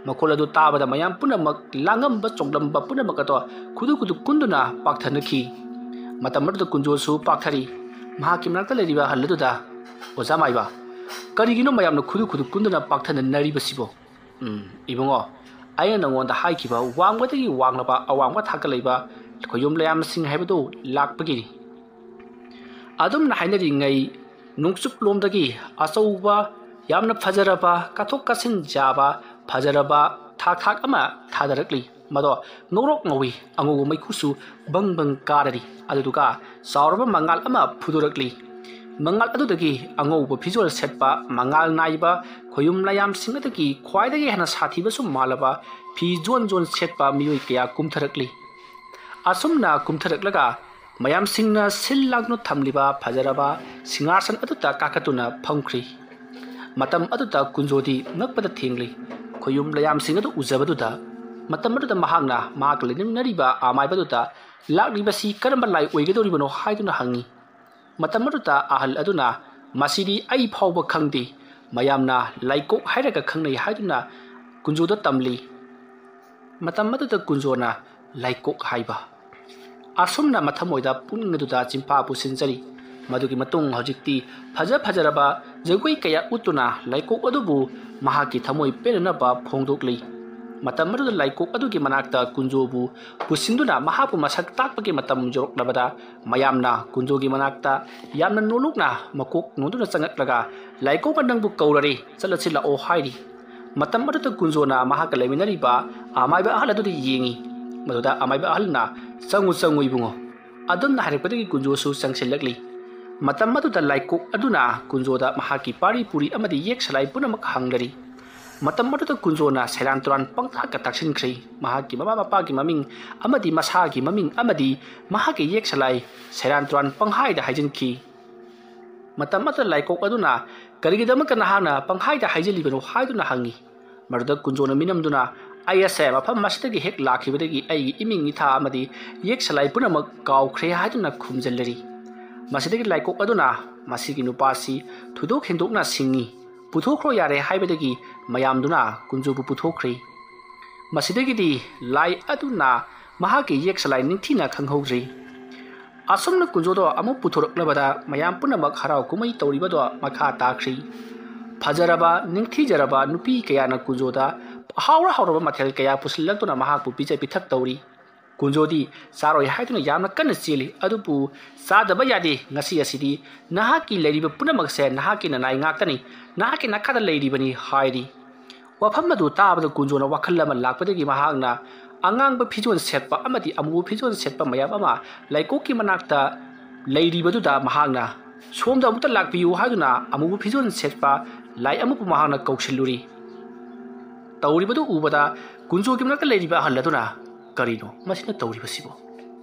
ꯃꯈꯣꯜ ꯑꯗꯨ ꯇꯥꯕꯗ ꯃꯌꯥꯝ ꯄꯨꯝꯅꯃꯛ ꯂꯥꯡꯉꯝꯕ ꯆꯣꯡꯂꯝꯕ ꯄꯨꯝꯅꯃꯛ ꯑꯗꯣ ꯈꯨꯗꯨ ꯈꯨꯗꯨ ꯀꯨꯟꯗꯨꯅ ꯄꯥꯛꯊꯅꯈꯤ꯫ ꯃꯇꯝ ꯑꯗꯨꯗ ꯀꯨꯟꯖꯣꯁꯨ ꯄꯥꯛꯊꯔꯤ꯫ ꯃꯍꯥꯛꯀꯤ ꯃꯅꯥꯛꯇ ꯂꯩꯔꯤꯕ ꯑꯍꯜ ꯑꯗꯨꯗ, "ꯑꯣꯖꯥ ꯃꯥꯏꯕ, ꯀꯔꯤꯒꯤꯅꯣ ꯃꯌꯥꯝꯅ ꯈꯨꯗꯨ ꯈꯨꯗꯨ ꯀꯨꯟꯗꯨꯅ ꯄꯥꯛꯊꯅꯅꯔꯤꯕꯁꯤꯕꯣ?" "ꯎꯝ, ꯏꯕꯨꯡꯉꯣ, ꯑꯩꯅ ꯅꯉꯣꯟꯗ ꯍꯥꯏꯈꯤꯕ ꯋꯥꯡꯕꯗꯒꯤ ꯋꯥꯡꯂꯕ ꯑꯋꯥꯡꯕ ꯊꯥꯛꯇ ꯂꯩꯕ ꯈꯣꯌꯨꯝ ꯂꯌꯥꯝꯁꯤꯡ ꯍꯥꯏꯕꯗꯨ ꯂꯥꯛꯄꯒꯤꯅꯤ꯫ ꯑꯗꯨꯝꯅ ꯍꯥꯏꯅꯔꯤꯉꯩ ꯅꯣꯡꯆꯨꯞꯂꯣꯝꯗꯒꯤ ꯑꯆꯧꯕ, ꯌꯥꯝꯅ ꯐꯖꯔꯕ, ꯀꯥꯊꯣꯛ ꯀꯥꯁꯤꯟ ꯌꯥꯕ ꯐꯖꯔꯕ ꯊꯥꯛ ꯊꯥꯛ ꯑꯃ ꯊꯥꯗꯔꯛꯂꯤ꯫ ꯃꯗꯣ ꯉꯧꯔꯣꯛ ꯉꯧꯏ, ꯑꯉꯧꯕ ꯃꯩꯈꯨꯁꯨ ꯕꯪ ꯕꯪ ꯀꯥꯔꯔꯤ꯫ ꯑꯗꯨꯗꯨꯒ ꯆꯥꯎꯔꯕ ꯃꯉꯥꯜ ꯑꯃ ꯐꯨꯗꯣꯔꯛꯂꯤ꯫ ꯃꯉꯥꯜ ꯑꯗꯨꯗꯒꯤ ꯑꯉꯧꯕ ꯐꯤꯖꯣꯜ ꯁꯦꯠꯄ, ꯃꯉꯥꯜ ꯅꯥꯏꯕ ꯈꯣꯌꯨꯝ ꯂꯌꯥꯝꯁꯤꯡ ꯑꯗꯨꯒꯤ ꯈ꯭ꯋꯥꯏꯗꯒꯤ ꯍꯦꯟꯅ ꯁꯥꯊꯤꯕꯁꯨ ꯃꯥꯜꯂꯕ ꯐꯤ ꯖꯣꯟ ꯖꯣꯟ ꯁꯦꯠꯄ ꯃꯤꯑꯣꯏ ꯀꯌꯥ ꯀꯨꯝꯊꯔꯛꯂꯤ꯫ ꯑꯁꯨꯝꯅ ꯀꯨꯝꯊꯔꯛꯂꯒ ꯃꯌꯥꯝꯁꯤꯡꯅ ꯁꯤꯜ ꯂꯥꯡꯗꯨꯅ ꯊꯝꯂꯤꯕ ꯐꯖꯔꯕ ꯁꯤꯡꯍꯥꯁꯟ ꯑꯗꯨꯗ ꯀꯥꯈꯠꯇꯨꯅ ꯐꯝꯈ꯭ꯔꯤ꯫ ꯃꯇꯝ ꯑꯗꯨꯗ ꯀꯨꯟꯖꯣꯗꯤ ꯉꯛꯄꯗ ꯊꯦꯡꯂꯤ꯫ ꯈꯣꯌꯨꯝ ꯂꯌꯥꯝꯁꯤꯡ ꯑꯗꯨ ꯎꯖꯕꯗꯨꯗ, ꯃꯇꯝ ꯑꯗꯨꯗ ꯃꯍꯥꯛꯅ ꯃꯍꯥꯛꯀ ꯂꯩꯃꯤꯟꯅꯔꯤꯕ ꯑꯃꯥꯏꯕꯗꯨꯗ, "ꯂꯥꯛꯂꯤꯕꯁꯤ ꯀꯔꯝꯕ ꯂꯥꯏ ꯑꯣꯏꯒꯗꯧꯔꯤꯕꯅꯣ?" ꯍꯥꯏꯗꯨꯅ ꯍꯪꯉꯤ꯫ ꯃꯇꯝ ꯑꯗꯨꯗ ꯑꯍꯜ ꯑꯗꯨꯅ, "ꯃꯁꯤꯗꯤ ꯑꯩ ꯐꯥꯎꯕ ꯈꯪꯗꯦ, ꯃꯌꯥꯝꯅ ꯂꯥꯏꯀꯣꯛ ꯍꯥꯏꯔꯒ ꯈꯪꯅꯩ" ꯍꯥꯏꯗꯨꯅ ꯀꯨꯟꯖꯣꯗ ꯇꯝꯂꯤ꯫ ꯃꯇꯝ ꯑꯗꯨꯗ ꯀꯨꯟꯖꯣꯅ ꯂꯥꯏꯀꯣꯛ ꯍꯥꯏꯕ꯫ ꯑꯁꯨꯝꯅ ꯃꯊꯃꯣꯏꯗ ꯄꯨꯛꯅꯤꯡ ꯑꯗꯨꯗ ꯆꯤꯟꯐꯥ ꯄꯨꯁꯤꯟꯖꯔꯤ꯫ ꯃꯗꯨꯒꯤ ꯃꯇꯨꯡ ꯍꯧꯖꯤꯛꯇꯤ ꯐꯖ ꯐꯖꯔꯕ ꯖꯒꯣꯏ ꯀꯌꯥ ꯎꯠꯇꯨꯅ ꯂꯥꯏꯀꯣꯛ ꯑꯗꯨꯕꯨ ꯃꯍꯥꯛꯀꯤ ꯊꯃꯣꯏ ꯄꯦꯟꯅꯅꯕ ꯐꯣꯡꯗꯣꯛꯂꯤ꯫ ꯃꯇꯝ ꯑꯗꯨꯗ ꯂꯥꯏꯀꯣꯛ ꯑꯗꯨꯒꯤ ꯃꯅꯥꯛꯇ ꯀꯨꯟꯖꯣꯕꯨ ꯄꯨꯁꯤꯟꯗꯨꯅ ꯃꯍꯥꯛꯄꯨ ꯃꯁꯛ ꯇꯥꯛꯄꯒꯤ ꯃꯇꯝ ꯌꯧꯔꯛꯂꯕꯗ, ꯃꯌꯥꯝꯅ ꯀꯨꯟꯖꯣꯒꯤ ꯃꯅꯥꯛꯇ ꯌꯥꯝꯅ ꯅꯣꯂꯨꯛꯅ ꯃꯀꯣꯛ ꯅꯣꯟꯗꯨꯅ ꯆꯪꯉꯛꯂꯒ, "ꯂꯥꯏꯀꯣꯛꯅ ꯅꯪꯕꯨ ꯀꯧꯔꯔꯦ, ꯆꯠꯂꯁꯤ ꯂꯥꯛꯑꯣ" ꯍꯥꯏꯔꯤ꯫ ꯃꯇꯝ ꯑꯗꯨꯗ ꯀꯨꯟꯖꯣꯅ ꯃꯍꯥꯛꯀ ꯂꯩꯃꯤꯟꯅꯔꯤꯕ ꯑꯃꯥꯏꯕ ꯑꯍꯜ ꯑꯗꯨꯗ ꯌꯦꯡꯉꯤ꯫ ꯃꯗꯨꯗ ꯑꯃꯥꯏꯕ ꯑꯍꯜꯅ, "ꯆꯪꯉꯨ, ꯆꯪꯉꯨ ꯏꯕꯨꯡꯉꯣ"꯫ ꯑꯗꯨꯝꯅ ꯍꯥꯏꯔꯛꯄꯗꯒꯤ ꯀꯨꯟꯖꯣꯁꯨ ꯆꯪꯁꯤꯜꯂꯛꯂꯤ꯫ ꯃꯇꯝ ꯑꯗꯨꯗ ꯂꯥꯏꯀꯣꯛ ꯑꯗꯨꯅ ꯀꯨꯟꯖꯣꯗ ꯃꯍꯥꯛꯀꯤ ꯄꯥꯔꯤ ꯄꯨꯔꯤ ꯑꯃꯗꯤ ꯌꯦꯛ ꯁꯂꯥꯏ ꯄꯨꯝꯅꯃꯛ ꯍꯪꯂꯔꯤ꯫ ꯃꯇꯝ ꯑꯗꯨꯗ ꯀꯨꯟꯖꯣꯅ ꯁꯦꯔꯥꯟ ꯇꯨꯔꯥꯟ ꯄꯪꯇꯥꯛꯇ ꯇꯥꯛꯁꯤꯟꯈ꯭ꯔꯦ꯫ ꯃꯍꯥꯛꯀꯤ ꯃꯃꯥ ꯃꯄꯥꯒꯤ ꯃꯃꯤꯡ ꯑꯃꯗꯤ ꯃꯁꯥꯒꯤ ꯃꯃꯤꯡ ꯑꯃꯗꯤ ꯃꯍꯥꯛꯀꯤ ꯌꯦꯛ ꯁꯂꯥꯏ ꯁꯦꯔꯥꯟ ꯇꯨꯔꯥꯟ ꯄꯪꯍꯥꯏꯗ ꯍꯥꯏꯖꯤꯟꯈꯤ꯫ ꯃꯇꯝ ꯑꯗꯨꯗ ꯂꯥꯏꯀꯣꯛ ꯑꯗꯨꯅ, "ꯀꯔꯤꯒꯤꯗꯃꯛꯇ ꯅꯍꯥꯛꯅ ꯄꯪꯍꯥꯏꯗ ꯍꯥꯏꯖꯤꯜꯂꯤꯕꯅꯣ?" ꯍꯥꯏꯗꯨꯅ ꯍꯪꯉꯤ꯫ ꯃꯗꯨꯗ ꯀꯨꯟꯖꯣꯅ ꯃꯤꯅꯝꯗꯨꯅ, "ꯑꯩ ꯑꯁꯦ ꯃꯐꯝ ꯑꯁꯤꯗꯒꯤ ꯍꯦꯛ ꯂꯥꯛꯈꯤꯕꯗꯒꯤ ꯑꯩꯒꯤ ꯏꯃꯤꯡ ꯏꯊꯥ ꯑꯃꯗꯤ ꯌꯦꯛ ꯁꯂꯥꯏ ꯄꯨꯝꯅꯃꯛ ꯀꯥꯎꯈ꯭ꯔꯦ" ꯍꯥꯏꯗꯨꯅ ꯈꯨꯝꯖꯤꯜꯂꯔꯤ꯫ ꯃꯁꯤꯗꯒꯤ ꯂꯥꯏꯀꯣꯛ ꯑꯗꯨꯅ, "ꯃꯁꯤꯒꯤ ꯅꯨꯄꯥꯁꯤ ꯊꯣꯏꯗꯣꯛ ꯍꯦꯟꯗꯣꯛꯅ ꯁꯤꯡꯉꯤ, ꯄꯨꯊꯣꯛꯈ꯭ꯔꯣ ꯌꯥꯔꯦ" ꯍꯥꯏꯕꯗꯒꯤ ꯃꯌꯥꯝꯗꯨꯅ ꯀꯨꯟꯖꯣꯕꯨ ꯄꯨꯊꯣꯛꯈ꯭ꯔꯦ꯫ ꯃꯁꯤꯗꯒꯤꯗꯤ ꯂꯥꯏ ꯑꯗꯨꯅ ꯃꯍꯥꯛꯀꯤ ꯌꯦꯛ ꯁꯂꯥꯏ ꯅꯤꯡꯊꯤꯅ ꯈꯪꯍꯧꯗ꯭ꯔꯤ꯫ ꯑꯁꯨꯝꯅ ꯀꯨꯟꯖꯣꯗꯣ ꯑꯃꯨꯛ ꯄꯨꯊꯣꯔꯛꯂꯕꯗ ꯃꯌꯥꯝ ꯄꯨꯝꯅꯃꯛ ꯍꯔꯥꯎ ꯀꯨꯝꯍꯩ ꯇꯧꯔꯤꯕꯗꯣ ꯃꯈꯥ ꯇꯥꯈ꯭ꯔꯤ꯫ ꯐꯖꯔꯕ, ꯅꯤꯡꯊꯤꯖꯔꯕ ꯅꯨꯄꯤ ꯀꯌꯥꯅ ꯀꯨꯟꯖꯣꯗ ꯍꯥꯎꯔ ꯍꯥꯎꯔꯕ ꯃꯊꯦꯜ ꯀꯌꯥ ꯄꯨꯁꯤꯜꯂꯛꯇꯨꯅ ꯃꯍꯥꯛꯄꯨ ꯄꯤꯖ ꯄꯤꯊꯛ ꯇꯧꯔꯤ꯫ ꯀꯨꯟꯖꯣꯗꯤ ꯆꯥꯔꯣꯏ ꯍꯥꯏꯗꯨꯅ ꯌꯥꯝꯅ ꯀꯟꯅ ꯆꯦꯜꯂꯤ꯫ ꯑꯗꯨꯕꯨ ꯆꯥꯗꯕ ꯌꯥꯗꯦ, ꯉꯁꯤ ꯑꯁꯤꯗꯤ ꯅꯍꯥꯛꯀꯤ ꯂꯩꯔꯤꯕ ꯄꯨꯝꯅꯃꯛꯁꯦ ꯅꯍꯥꯛꯀꯤ ꯅꯅꯥꯏ ꯉꯥꯛꯇꯅꯤ, ꯅꯍꯥꯛꯀꯤ ꯅꯥꯈꯥꯗ ꯂꯩꯔꯤꯕꯅꯤ ꯍꯥꯏꯔꯤ꯫ ꯋꯥꯐꯝ ꯑꯗꯨ ꯇꯥꯕꯗ ꯀꯨꯟꯖꯣꯅ ꯋꯥꯈꯜ ꯑꯃ ꯂꯥꯛꯄꯗꯒꯤ ꯃꯍꯥꯛꯅ ꯑꯉꯥꯡꯕ ꯐꯤꯖꯣꯜ ꯁꯦꯠꯄ ꯑꯃꯗꯤ ꯑꯃꯨꯕ ꯐꯤꯖꯣꯜ ꯁꯦꯠꯄ ꯃꯌꯥꯝ ꯑꯃ ꯂꯥꯏꯀꯣꯛꯀꯤ ꯃꯅꯥꯛꯇ ꯂꯩꯔꯤꯕꯗꯨꯗ ꯃꯍꯥꯛꯅ, "ꯁꯣꯝꯗ ꯑꯃꯨꯛꯇ ꯂꯥꯛꯄꯤꯌꯨ" ꯍꯥꯏꯗꯨꯅ ꯑꯃꯨꯕ ꯐꯤꯖꯣꯜ ꯁꯦꯠꯄ ꯂꯥꯏ ꯑꯃꯕꯨ ꯃꯍꯥꯛꯅ ꯀꯧꯁꯤꯜꯂꯨꯔꯤ꯫ ꯇꯧꯔꯤꯕꯗꯨ ꯎꯕꯗ ꯀꯨꯟꯖꯣꯒꯤ ꯃꯅꯥꯛꯇ ꯂꯩꯔꯤꯕ ꯑꯍꯜ ꯑꯗꯨꯅ, "ꯀꯔꯤꯅꯣ ꯃꯁꯤꯅ ꯇꯧꯔꯤꯕꯁꯤꯕꯨ?"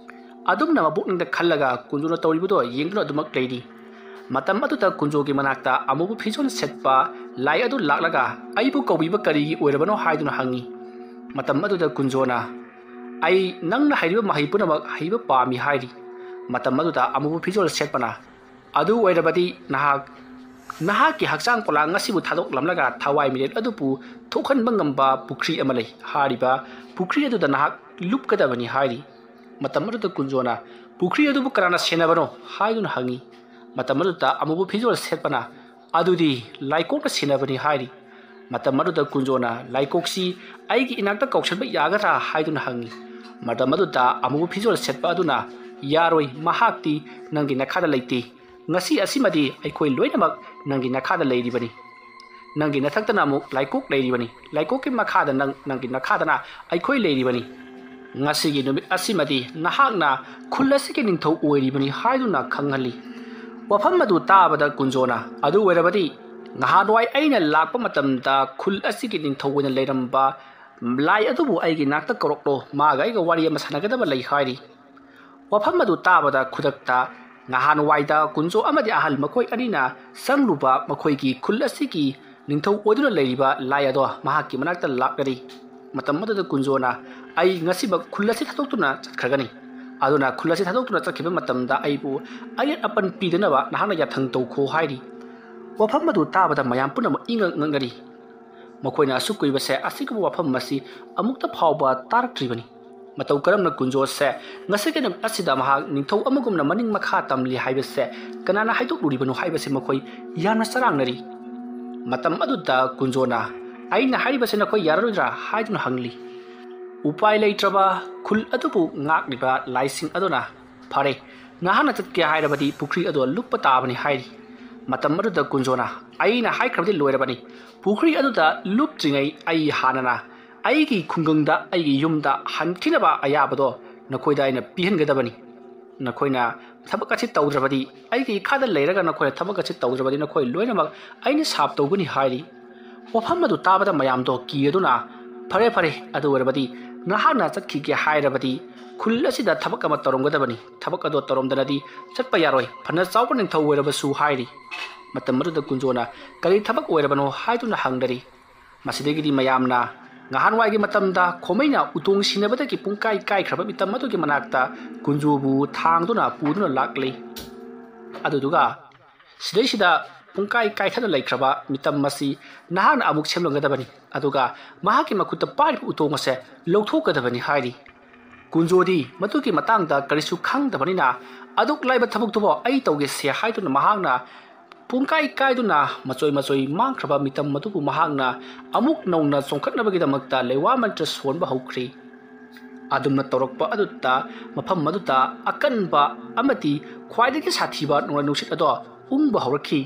ꯑꯗꯨꯝꯅ ꯃꯄꯨꯛꯅꯤꯡꯗ ꯈꯜꯂꯒ ꯀꯨꯟꯖꯣꯅ ꯇꯧꯔꯤꯕꯗꯣ ꯌꯦꯡꯗꯨꯅ ꯑꯗꯨꯃꯛ ꯂꯩꯔꯤ꯫ ꯃꯇꯝ ꯑꯗꯨꯗ ꯀꯨꯟꯖꯣꯒꯤ ꯃꯅꯥꯛꯇ ꯑꯃꯨꯕ ꯐꯤꯖꯣꯜ ꯁꯦꯠꯄ ꯂꯥꯏ ꯑꯗꯨ ꯂꯥꯛꯂꯒ, "ꯑꯩꯕꯨ ꯀꯧꯕꯤꯕ ꯀꯔꯤꯒꯤ ꯑꯣꯏꯔꯕꯅꯣ?" ꯍꯥꯏꯗꯨꯅ ꯍꯪꯉꯤ꯫ ꯃꯇꯝ ꯑꯗꯨꯗ ꯀꯨꯟꯖꯣꯅ, "ꯑꯩ ꯅꯪꯅ ꯍꯩꯔꯤꯕ ꯃꯍꯩ ꯄꯨꯝꯅꯃꯛ ꯍꯩꯕ ꯄꯥꯝꯃꯤ" ꯍꯥꯏꯔꯤ꯫ ꯃꯇꯝ ꯑꯗꯨꯗ ꯑꯃꯨꯕ ꯐꯤꯖꯣꯜ ꯁꯦꯠꯄꯅ, "ꯑꯗꯨ ꯑꯣꯏꯔꯕꯗꯤ ꯅꯍꯥꯛ ꯅꯍꯥꯛꯀꯤ ꯍꯛꯆꯥꯡ ꯄꯣꯂꯥꯡ ꯑꯁꯤꯕꯨ ꯊꯥꯗꯣꯛꯂꯝꯂꯒ ꯊꯋꯥꯏ ꯃꯤꯔꯦꯜ ꯑꯗꯨꯕꯨ ꯊꯣꯛꯍꯟꯕ ꯉꯝꯕ ꯄꯨꯈ꯭ꯔꯤ ꯑꯃ ꯂꯩ꯫ ꯍꯥꯏꯔꯤꯕ ꯄꯨꯈ꯭ꯔꯤ ꯑꯗꯨꯗ ꯅꯍꯥꯛ ꯂꯨꯞꯀꯗꯕꯅꯤ" ꯍꯥꯏꯔꯤ꯫ ꯃꯇꯝ ꯑꯗꯨꯗ ꯀꯨꯟꯖꯣꯅ, "ꯄꯨꯈ꯭ꯔꯤ ꯑꯗꯨꯕꯨ ꯀꯅꯥꯅ ꯁꯦꯟꯅꯕꯅꯣ?" ꯍꯥꯏꯗꯨꯅ ꯍꯪꯉꯤ꯫ ꯃꯇꯝ ꯑꯗꯨꯗ ꯑꯃꯨꯕ ꯐꯤꯖꯣꯜ ꯁꯦꯠꯄꯅ, "ꯑꯗꯨꯗꯤ ꯂꯥꯏꯀꯣꯛꯅ ꯁꯦꯟꯅꯕꯅꯤ" ꯍꯥꯏꯔꯤ꯫ ꯃꯇꯝ ꯑꯗꯨꯗ ꯀꯨꯟꯖꯣꯅ ꯂꯥꯏꯀꯣꯛꯁꯤ ꯑꯩꯒꯤ ꯏꯅꯥꯛꯇ ꯀꯧꯁꯟꯕ ꯌꯥꯒꯗ꯭ꯔꯥ ꯍꯥꯏꯗꯨꯅ ꯍꯪꯉꯤ꯫ ꯃꯇꯝ ꯑꯗꯨꯗ ꯑꯃꯨꯕ ꯐꯤꯖꯣꯜ ꯁꯦꯠꯄ ꯑꯗꯨꯅ, "ꯌꯥꯔꯣꯏ, ꯃꯍꯥꯛꯇꯤ ꯅꯪꯒꯤ ꯅꯈꯥꯗ ꯂꯩꯇꯦ꯫ ꯉꯁꯤ ꯑꯁꯤꯃꯗꯤ ꯑꯩꯈꯣꯏ ꯂꯣꯏꯅꯃꯛ ꯅꯪꯒꯤ ꯅꯈꯥꯗ ꯂꯩꯔꯤꯕꯅꯤ꯫ ꯅꯪꯒꯤ ꯅꯊꯛꯇꯅ ꯑꯃꯨꯛ ꯂꯥꯏꯀꯣꯛ ꯂꯩꯔꯤꯕꯅꯤ, ꯂꯥꯏꯀꯣꯛꯀꯤ ꯃꯈꯥꯗ ꯅꯪ, ꯅꯪꯒꯤ ꯅꯈꯥꯗꯅ ꯑꯩꯈꯣꯏ ꯂꯩꯔꯤꯕꯅꯤ꯫ ꯉꯁꯤꯒꯤ ꯅꯨꯃꯤꯠ ꯑꯁꯤꯃꯗꯤ ꯅꯍꯥꯛꯅ ꯈꯨꯜ ꯑꯁꯤꯒꯤ ꯅꯤꯡꯊꯧ ꯑꯣꯏꯔꯤꯕꯅꯤ" ꯍꯥꯏꯗꯨꯅ ꯈꯪꯍꯜꯂꯤ꯫ ꯋꯥꯐꯝ ꯑꯗꯨ ꯇꯥꯕꯗ ꯀꯨꯟꯖꯣꯅ, "ꯑꯗꯨ ꯑꯣꯏꯔꯕꯗꯤ ꯅꯍꯥꯟꯋꯥꯏ ꯑꯩꯅ ꯂꯥꯛꯄ ꯃꯇꯝꯗ ꯈꯨꯜ ꯑꯁꯤꯒꯤ ꯅꯤꯡꯊꯧ ꯑꯣꯏꯅ ꯂꯩꯔꯝꯕ ꯂꯥꯏ ꯑꯗꯨꯕꯨ ꯑꯩꯒꯤ ꯅꯥꯛꯇ ꯀꯧꯔꯛꯂꯣ, ꯃꯥꯒ ꯑꯩꯒ ꯋꯥꯔꯤ ꯑꯃ ꯁꯥꯟꯅꯒꯗꯕ ꯂꯩ" ꯍꯥꯏꯔꯤ꯫ ꯋꯥꯐꯝ ꯑꯗꯨ ꯇꯥꯕꯗ ꯈꯨꯗꯛꯇ ꯅꯍꯥꯟꯋꯥꯏꯗ ꯀꯨꯟꯖꯣ ꯑꯃꯗꯤ ꯑꯍꯜ ꯃꯈꯣꯏ ꯑꯅꯤꯅ ꯆꯪꯂꯨꯕ ꯃꯈꯣꯏꯒꯤ ꯈꯨꯜ ꯑꯁꯤꯒꯤ ꯅꯤꯡꯊꯧ ꯑꯣꯏꯗꯨꯅ ꯂꯩꯔꯤꯕ ꯂꯥꯏ ꯑꯗꯣ ꯃꯍꯥꯛꯀꯤ ꯃꯅꯥꯛꯇ ꯂꯥꯛꯂꯔꯤ꯫ ꯃꯇꯝ ꯑꯗꯨꯗ ꯀꯨꯟꯖꯣꯅ, "ꯑꯩ ꯉꯁꯤꯃꯛ ꯈꯨꯜ ꯑꯁꯤ ꯊꯥꯗꯣꯛꯇꯨꯅ ꯆꯠꯈ꯭ꯔꯒꯅꯤ꯫ ꯑꯗꯨꯅ ꯈꯨꯜ ꯑꯁꯤ ꯊꯥꯗꯣꯛꯇꯨꯅ ꯆꯠꯈꯤꯕ ꯃꯇꯝꯗ ꯑꯩꯕꯨ ꯑꯌꯦꯠ ꯑꯄꯟ ꯄꯤꯗꯅꯕ ꯅꯍꯥꯛꯅ ꯌꯥꯊꯪ ꯇꯧꯈꯣ" ꯍꯥꯏꯔꯤ꯫ ꯋꯥꯐꯝ ꯑꯗꯨ ꯇꯥꯕꯗ ꯃꯌꯥꯝ ꯄꯨꯝꯅꯃꯛ ꯏꯉꯛ ꯉꯛꯅꯔꯤ꯫ ꯃꯈꯣꯏꯅ ꯑꯁꯨꯛ ꯀꯨꯏꯕꯁꯦ ꯑꯁꯤꯒꯨꯝꯕ ꯋꯥꯐꯝ ꯑꯁꯤ ꯑꯃꯨꯛꯇ ꯐꯥꯎꯕ ꯇꯥꯔꯛꯇ꯭ꯔꯤꯕꯅꯤ꯫ ꯃꯇꯧ ꯀꯔꯝꯅ ꯀꯨꯟꯖꯣꯁꯦ ꯉꯁꯤꯒꯤ ꯅꯨꯃꯤꯠ ꯑꯁꯤꯗ ꯃꯍꯥꯛ ꯅꯤꯡꯊꯧ ꯑꯃꯒꯨꯝꯅ ꯃꯅꯤꯡ ꯃꯈꯥ ꯇꯝꯂꯤ ꯍꯥꯏꯕꯁꯦ ꯀꯅꯥꯅ ꯍꯥꯏꯗꯣꯛꯂꯨꯔꯤꯕꯅꯣ ꯍꯥꯏꯕꯁꯦ ꯃꯈꯣꯏ ꯌꯥꯝꯅ ꯆꯔꯥꯡꯅꯔꯤ꯫ ꯃꯇꯝ ꯑꯗꯨꯗ ꯀꯨꯟꯖꯣꯅ, "ꯑꯩꯅ ꯍꯥꯏꯔꯤꯕꯁꯦ ꯅꯈꯣꯏ ꯌꯥꯔꯔꯣꯏꯗ꯭ꯔꯥ?" ꯍꯥꯏꯗꯨꯅ ꯍꯪꯂꯤ꯫ ꯎꯄꯥꯏ ꯂꯩꯇ꯭ꯔꯕ ꯈꯨꯜ ꯑꯗꯨꯕꯨ ꯉꯥꯛꯂꯤꯕ ꯂꯥꯏꯁꯤꯡ ꯑꯗꯨꯅ, "ꯐꯔꯦ, ꯅꯍꯥꯛꯅ ꯆꯠꯀꯦ ꯍꯥꯏꯔꯕꯗꯤ ꯄꯨꯈ꯭ꯔꯤ ꯑꯗꯨ ꯂꯨꯞꯄ ꯇꯥꯕꯅꯤ" ꯍꯥꯏꯔꯤ꯫ ꯃꯇꯝ ꯑꯗꯨꯗ ꯀꯨꯟꯖꯣꯅ, "ꯑꯩꯅ ꯍꯥꯏꯈ꯭ꯔꯕꯗꯤ ꯂꯣꯏꯔꯕꯅꯤ, ꯄꯨꯈ꯭ꯔꯤ ꯑꯗꯨꯗ ꯂꯨꯞꯇ꯭ꯔꯤꯉꯩ ꯑꯩ ꯍꯥꯟꯅꯅ ꯑꯩꯒꯤ ꯈꯨꯡꯒꯪꯗ, ꯑꯩꯒꯤ ꯌꯨꯝꯗ ꯍꯟꯈꯤꯅꯕ ꯑꯌꯥꯕꯗꯣ ꯅꯈꯣꯏꯗ ꯑꯩꯅ ꯄꯤꯍꯟꯒꯗꯕꯅꯤ꯫ ꯅꯈꯣꯏꯅ ꯊꯕꯛ ꯑꯁꯤ ꯇꯧꯗ꯭ꯔꯕꯗꯤ, ꯑꯩꯒꯤ ꯏꯈꯥꯗ ꯂꯩꯔꯒ ꯅꯈꯣꯏꯅ ꯊꯕꯛ ꯑꯁꯤ ꯇꯧꯗ꯭ꯔꯕꯗꯤ ꯅꯈꯣꯏ ꯂꯣꯏꯅꯃꯛ ꯑꯩꯅ ꯁꯥꯞ ꯇꯧꯒꯅꯤ" ꯍꯥꯏꯔꯤ꯫ ꯋꯥꯐꯝ ꯑꯗꯨ ꯇꯥꯕꯗ ꯃꯌꯥꯝꯗꯣ ꯀꯤꯔꯗꯨꯅ, "ꯐꯔꯦ, ꯐꯔꯦ, ꯑꯗꯨ ꯑꯣꯏꯔꯕꯗꯤ ꯅꯍꯥꯛꯅ ꯆꯠꯈꯤꯒꯦ ꯍꯥꯏꯔꯕꯗꯤ ꯈꯨꯜ ꯑꯁꯤꯗ ꯊꯕꯛ ꯑꯃ ꯇꯧꯔꯝꯒꯗꯕꯅꯤ꯫ ꯊꯕꯛ ꯑꯗꯨ ꯇꯧꯔꯝꯗꯅꯗꯤ ꯆꯠꯄ ꯌꯥꯔꯣꯏ, ꯐꯅ ꯆꯥꯎꯕ ꯅꯤꯡꯊꯧ ꯑꯣꯏꯔꯕꯁꯨ" ꯍꯥꯏꯔꯤ꯫ ꯃꯇꯝ ꯑꯗꯨꯗ ꯀꯨꯟꯖꯣꯅ, "ꯀꯔꯤ ꯊꯕꯛ ꯑꯣꯏꯔꯕꯅꯣ?" ꯍꯥꯏꯗꯨꯅ ꯍꯪꯅꯔꯤ꯫ ꯃꯁꯤꯗꯒꯤꯗꯤ ꯃꯌꯥꯝꯅ ꯉꯍꯥꯟꯋꯥꯏꯒꯤ ꯃꯇꯝꯗ ꯈꯣꯃꯩꯅ ꯎꯇꯣꯡ ꯁꯤꯅꯕꯗꯒꯤ ꯄꯨꯡꯀꯥꯏ ꯀꯥꯏꯈ꯭ꯔꯕ ꯃꯤꯇꯝ ꯑꯗꯨꯒꯤ ꯃꯅꯥꯛꯇ ꯀꯨꯟꯖꯣꯕꯨ ꯊꯥꯡꯗꯨꯅ ꯄꯨꯗꯨꯅ ꯂꯥꯛꯂꯤ꯫ ꯑꯗꯨꯗꯨꯒ ꯁꯤꯗꯩꯁꯤꯗ ꯄꯨꯡꯀꯥꯏ ꯀꯥꯏꯊꯅ ꯂꯩꯈ꯭ꯔꯕ ꯃꯤꯇꯝ ꯑꯁꯤ ꯅꯍꯥꯛꯅ ꯑꯃꯨꯛ ꯁꯦꯝꯂꯝꯒꯗꯕꯅꯤ, ꯑꯗꯨꯒ ꯃꯍꯥꯛꯀꯤ ꯃꯈꯨꯠꯇ ꯄꯥꯏꯔꯤꯕ ꯎꯇꯣꯡ ꯑꯁꯦ ꯂꯧꯊꯣꯛꯀꯗꯕꯅꯤ ꯍꯥꯏꯔꯤ꯫ ꯀꯨꯟꯖꯣꯗꯤ ꯃꯗꯨꯒꯤ ꯃꯇꯥꯡꯗ ꯀꯔꯤꯁꯨ ꯈꯪꯗꯕꯅꯤꯅ, "ꯑꯗꯨꯛ ꯂꯥꯏꯕ ꯊꯕꯛꯇꯨꯕꯣ ꯑꯩ ꯇꯧꯒꯦꯁꯦ" ꯍꯥꯏꯗꯨꯅ ꯃꯍꯥꯛꯅ ꯄꯨꯡꯀꯥꯏ ꯀꯥꯏꯗꯨꯅ ꯃꯆꯣꯏ ꯃꯆꯣꯏ ꯃꯥꯡꯈ꯭ꯔꯕ ꯃꯤꯇꯝ ꯑꯗꯨꯕꯨ ꯃꯍꯥꯛꯅ ꯑꯃꯨꯛ ꯅꯧꯅ ꯆꯣꯡꯈꯠꯅꯕꯒꯤꯗꯃꯛꯇ ꯂꯩꯋꯥ ꯃꯟꯇ꯭ꯔ ꯁꯣꯟꯕ ꯍꯧꯈ꯭ꯔꯤ꯫ ꯑꯗꯨꯝꯅ ꯇꯧꯔꯛꯄ ꯑꯗꯨꯗ ꯃꯐꯝ ꯑꯗꯨꯗ ꯑꯀꯟꯕ ꯑꯃꯗꯤ ꯈ꯭ꯋꯥꯏꯗꯒꯤ ꯁꯥꯊꯤꯕ ꯅꯣꯡꯂꯩ ꯅꯨꯡꯁꯤꯠ ꯑꯗꯣ ꯎꯪꯕ ꯍꯧꯔꯛꯈꯤ꯫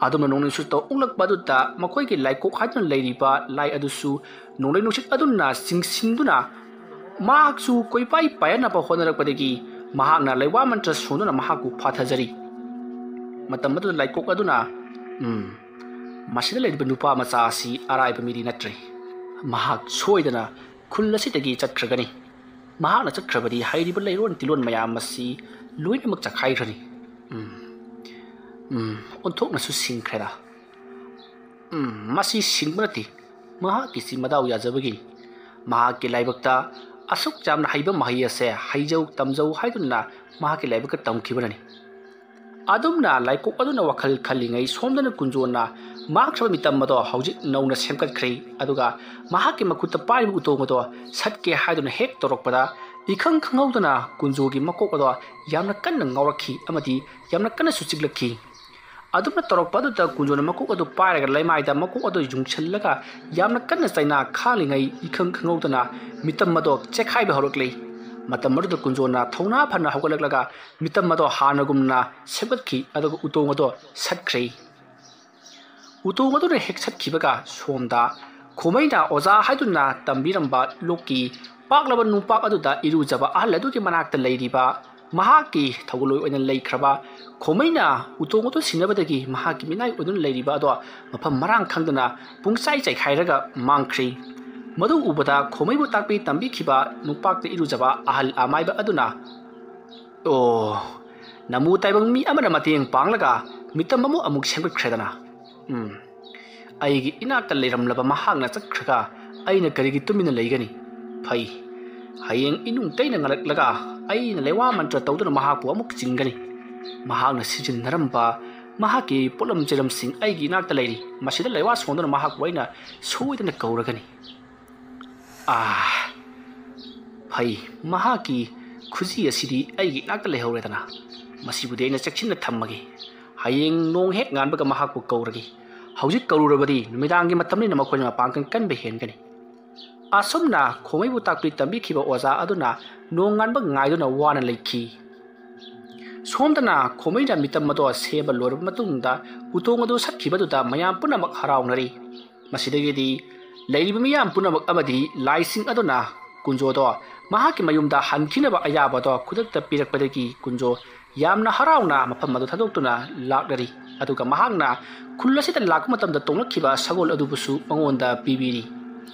ꯑꯗꯨꯝꯅ ꯅꯣꯡꯂꯩ ꯅꯨꯡꯁꯤꯠꯇꯣ ꯎꯪꯂꯛꯄ ꯑꯗꯨꯗ ꯃꯈꯣꯏꯒꯤ ꯂꯥꯏꯀꯣꯛ ꯍꯥꯏꯗꯨꯅ ꯂꯩꯔꯤꯕ ꯂꯥꯏ ꯑꯗꯨꯁꯨ ꯅꯣꯡꯂꯩ ꯅꯨꯡꯁꯤꯠ ꯑꯗꯨꯅ ꯆꯤꯡꯁꯤꯟꯗꯨꯅ ꯃꯍꯥꯛꯁꯨ ꯀꯣꯏꯄꯥꯏ ꯄꯥꯏꯍꯟꯅꯕ ꯍꯣꯠꯅꯔꯛꯄꯗꯒꯤ ꯃꯍꯥꯛꯅ ꯂꯩꯋꯥ ꯃꯟꯇ꯭ꯔ ꯁꯣꯟꯗꯨꯅ ꯃꯍꯥꯛꯄꯨ ꯐꯥꯊꯖꯔꯤ꯫ ꯃꯇꯝ ꯑꯗꯨꯗ ꯂꯥꯏꯀꯣꯛ ꯑꯗꯨꯅ, "ꯎꯝ, ꯃꯁꯤꯗ ꯂꯩꯔꯤꯕ ꯅꯨꯄꯥ ꯃꯆꯥ ꯑꯁꯤ ꯑꯔꯥꯏꯕ ꯃꯤꯗꯤ ꯅꯠꯇ꯭ꯔꯦ꯫ ꯃꯍꯥꯛ ꯁꯣꯏꯗꯅ ꯈꯨꯜ ꯑꯁꯤꯗꯒꯤ ꯆꯠꯈ꯭ꯔꯒꯅꯤ꯫ ꯃꯍꯥꯛꯅ ꯆꯠꯈ꯭ꯔꯕꯗꯤ ꯍꯩꯔꯤꯕ ꯂꯩꯔꯣꯟ ꯇꯤꯂꯣꯟ ꯃꯌꯥꯝ ꯑꯁꯤ ꯂꯣꯏꯅꯃꯛ ꯆꯈꯥꯏꯈ꯭ꯔꯅꯤ꯫ ꯎꯝ, ꯎꯝ, ꯑꯣꯟꯊꯣꯛꯅꯁꯨ ꯁꯤꯡꯈ꯭ꯔꯦꯗ꯫ ꯎꯝ, ꯃꯁꯤ ꯁꯤꯡꯕ ꯅꯠꯇꯦ꯫ ꯃꯍꯥꯛꯀꯤꯁꯤ ꯃꯗꯥꯎ ꯌꯥꯖꯕꯒꯤꯅꯤ꯫ ꯃꯍꯥꯛꯀꯤ ꯂꯥꯏꯕꯛꯇ ꯑꯁꯨꯛ ꯌꯥꯝꯅ ꯍꯩꯕ ꯃꯍꯩ ꯑꯁꯦ ꯍꯩꯖꯧ ꯇꯝꯖꯧ ꯍꯥꯏꯗꯨꯅ ꯃꯍꯥꯛꯀꯤ ꯂꯥꯏꯕꯛꯇ ꯇꯝꯈꯤꯕꯅꯅꯤ꯫" ꯑꯗꯨꯝꯅ ꯂꯥꯏꯀꯣꯛ ꯑꯗꯨꯅ ꯋꯥꯈꯜ ꯈꯜꯂꯤꯉꯩ ꯁꯣꯝꯗꯅ ꯀꯨꯟꯖꯣꯟꯅ ꯃꯥꯡꯈ꯭ꯔꯕ ꯃꯤꯇꯝ ꯑꯗꯣ ꯍꯧꯖꯤꯛ ꯅꯧꯅ ꯁꯦꯝꯒꯠꯈ꯭ꯔꯦ꯫ ꯑꯗꯨꯒ ꯃꯍꯥꯛꯀꯤ ꯃꯈꯨꯠꯇ ꯄꯥꯏꯔꯤꯕ ꯎꯇꯣꯡ ꯑꯗꯣ ꯁꯠꯀꯦ ꯍꯥꯏꯗꯨꯅ ꯍꯦꯛ ꯇꯧꯔꯛꯄꯗ, ꯏꯈꯪ ꯈꯪꯍꯧꯗꯅ ꯀꯨꯟꯖꯣꯒꯤ ꯃꯀꯣꯛ ꯑꯗꯣ ꯌꯥꯝꯅ ꯀꯟꯅ ꯉꯥꯎꯔꯛꯈꯤ ꯑꯃꯗꯤ ꯌꯥꯝꯅ ꯀꯟꯅꯁꯨ ꯆꯤꯛꯂꯛꯈꯤ꯫ ꯑꯗꯨꯝꯅ ꯇꯧꯔꯛꯄ ꯑꯗꯨꯗ ꯀꯨꯟꯖꯣꯅ ꯃꯀꯣꯛ ꯑꯗꯨ ꯄꯥꯏꯔꯒ ꯂꯩꯃꯥꯏꯗ ꯃꯀꯣꯛ ꯑꯗꯨ ꯌꯨꯡꯁꯤꯜꯂꯒ ꯌꯥꯝꯅ ꯀꯟꯅ ꯆꯩꯅꯥ ꯈꯥꯡꯂꯤꯉꯩ ꯏꯈꯪ ꯈꯪꯍꯧꯗꯅ ꯃꯤꯇꯝ ꯑꯗꯣ ꯆꯦꯛꯈꯥꯏꯕ ꯍꯧꯔꯛꯂꯤ꯫ ꯃꯇꯝ ꯑꯗꯨꯗ ꯀꯨꯟꯖꯣꯅ ꯊꯧꯅꯥ ꯐꯅ ꯍꯧꯒꯠꯂꯛꯂꯒ ꯃꯤꯇꯝ ꯑꯗꯣ ꯍꯥꯟꯅꯒꯨꯝꯅ ꯁꯦꯝꯒꯠꯈꯤ, ꯑꯗꯨꯒ ꯎꯇꯣꯡ ꯑꯗꯣ ꯁꯠꯈ꯭ꯔꯦ꯫ ꯎꯇꯣꯡ ꯑꯗꯨꯅ ꯍꯦꯛ ꯁꯠꯈꯤꯕꯒ ꯁꯣꯝꯗ ꯈꯣꯃꯩꯅ ꯑꯣꯖꯥ ꯍꯥꯏꯗꯨꯅ ꯇꯝꯕꯤꯔꯝꯕ ꯂꯣꯛꯀꯤ ꯄꯥꯛꯂꯕ ꯅꯨꯡꯄꯥꯛ ꯑꯗꯨꯗ ꯏꯔꯨꯖꯕ ꯑꯍꯜ ꯑꯗꯨꯒꯤ ꯃꯅꯥꯛꯇ ꯂꯩꯔꯤꯕ ꯃꯍꯥꯛꯀꯤ ꯊꯧꯒꯜꯂꯣꯏ ꯑꯣꯏꯅ ꯂꯩꯈ꯭ꯔꯕ ꯈꯣꯃꯩꯅ ꯎꯇꯣꯡ ꯑꯗꯨ ꯁꯤꯟꯅꯕꯗꯒꯤ ꯃꯍꯥꯛꯀꯤ ꯃꯤꯅꯥꯏ ꯑꯣꯏꯗꯨꯅ ꯂꯩꯔꯤꯕ ꯑꯗꯣ ꯃꯐꯝ ꯃꯔꯥꯡ ꯈꯪꯗꯅ ꯄꯨꯡꯆꯥꯏ ꯆꯥꯏꯈꯥꯏꯔꯒ ꯃꯥꯡꯈ꯭ꯔꯤ꯫ ꯃꯗꯨ ꯎꯕꯗ ꯈꯣꯃꯩꯕꯨ ꯇꯥꯛꯄꯤ ꯇꯝꯕꯤꯈꯤꯕ ꯅꯨꯡꯄꯥꯛꯇ ꯏꯔꯨꯖꯕ ꯑꯍꯜ ꯑꯃꯥꯏꯕ ꯑꯗꯨꯅ, "ꯑꯣ, ꯅꯃꯨ ꯇꯥꯏꯕꯪ ꯃꯤ ꯑꯃꯅ ꯃꯇꯦꯡ ꯄꯥꯡꯂꯒ ꯃꯤꯇꯝ ꯑꯃꯨꯛ ꯑꯃꯨꯛ ꯁꯦꯝꯒꯠꯈ꯭ꯔꯦꯗꯅ꯫ ꯎꯝ, ꯑꯩꯒꯤ ꯏꯅꯥꯛꯇ ꯂꯩꯔꯝꯂꯕ ꯃꯍꯥꯛꯅ ꯆꯠꯈ꯭ꯔꯒ ꯑꯩꯅ ꯀꯔꯤꯒꯤ ꯇꯨꯃꯤꯟꯅ ꯂꯩꯒꯅꯤ? ꯐꯩ, ꯍꯌꯦꯡ ꯏꯅꯨꯡ ꯇꯩꯅ ꯉꯜꯂꯛꯂꯒ ꯑꯩꯅ ꯂꯩꯋꯥ ꯃꯟꯇ꯭ꯔ ꯇꯧꯗꯨꯅ ꯃꯍꯥꯛꯄꯨ ꯑꯃꯨꯛ ꯆꯤꯡꯒꯅꯤ꯫ ꯃꯍꯥꯛꯅ ꯁꯤꯖꯤꯟꯅꯔꯝꯕ ꯃꯍꯥꯛꯀꯤ ꯄꯣꯠꯂꯝ ꯆꯩꯔꯝꯁꯤꯡ ꯑꯩꯒꯤ ꯏꯅꯥꯛꯇ ꯂꯩꯔꯤ꯫ ꯃꯁꯤꯗ ꯂꯩꯋꯥ ꯁꯣꯟꯗꯨꯅ ꯃꯍꯥꯛꯄꯨ ꯑꯩꯅ ꯁꯣꯏꯗꯅ ꯀꯧꯔꯒꯅꯤ꯫ ꯑꯥ, ꯐꯩ, ꯃꯍꯥꯛꯀꯤ ꯈꯨꯖꯤ ꯑꯁꯤꯗꯤ ꯑꯩꯒꯤ ꯏꯅꯥꯛꯇ ꯂꯩꯍꯧꯔꯦꯗꯅ꯫ ꯃꯁꯤꯕꯨꯗꯤ ꯑꯩꯅ ꯆꯦꯛꯁꯤꯟꯅ ꯊꯝꯃꯒꯦ꯫ ꯍꯌꯦꯡ ꯅꯣꯡ ꯍꯦꯛ ꯉꯥꯟꯕꯒ ꯃꯍꯥꯛꯄꯨ ꯀꯧꯔꯒꯦ꯫ ꯍꯧꯖꯤꯛ ꯀꯧꯔꯨꯔꯕꯗꯤ ꯅꯨꯃꯤꯗꯥꯡꯒꯤ ꯃꯇꯝꯅꯤꯅ ꯃꯈꯣꯏꯅ ꯃꯄꯥꯡꯒꯜ ꯀꯟꯕ ꯍꯦꯟꯒꯅꯤ꯫ ꯑꯁꯨꯝꯅ ꯈꯣꯃꯩꯕꯨ ꯇꯥꯛꯄꯤ ꯇꯝꯕꯤꯈꯤꯕ ꯑꯣꯖꯥ ꯑꯗꯨꯅ ꯅꯣꯡꯉꯥꯟꯕ ꯉꯥꯏꯗꯨꯅ ꯋꯥꯅ ꯂꯩꯈꯤ꯫ ꯁꯣꯝꯗꯅ ꯈꯣꯃꯩꯅ ꯃꯤꯇꯝ ꯑꯗꯣ ꯁꯦꯝꯕ ꯂꯣꯏꯔꯕ ꯃꯇꯨꯡꯗ ꯎꯇꯣꯡ ꯑꯗꯨ ꯁꯠꯈꯤꯕꯗꯨꯗ ꯃꯌꯥꯝ ꯄꯨꯝꯅꯃꯛ ꯍꯔꯥꯎꯅꯔꯤ꯫ ꯃꯁꯤꯗꯒꯤꯗꯤ ꯂꯩꯔꯤꯕ ꯃꯤꯌꯥꯝ ꯄꯨꯝꯅꯃꯛ ꯑꯃꯗꯤ ꯂꯥꯏꯁꯤꯡ ꯑꯗꯨꯅ ꯀꯨꯟꯖꯣꯗꯣ ꯃꯍꯥꯛꯀꯤ ꯃꯌꯨꯝꯗ ꯍꯟꯈꯤꯅꯕ ꯑꯌꯥꯕꯗꯣ ꯈꯨꯗꯛꯇ ꯄꯤꯔꯛꯄꯗꯒꯤ ꯀꯨꯟꯖꯣ ꯌꯥꯝꯅ ꯍꯔꯥꯎꯅ ꯃꯐꯝ ꯑꯗꯨ ꯊꯥꯗꯣꯛꯇꯨꯅ ꯂꯥꯛꯂꯔꯤ꯫ ꯑꯗꯨꯒ ꯃꯍꯥꯛꯅ ꯈꯨꯜ ꯑꯁꯤꯗ ꯂꯥꯛꯄ ꯃꯇꯝꯗ ꯇꯣꯡꯂꯛꯈꯤꯕ ꯁꯒꯣꯜ ꯑꯗꯨꯕꯨꯁꯨ ꯃꯉꯣꯟꯗ ꯄꯤꯕꯤꯔꯤ꯫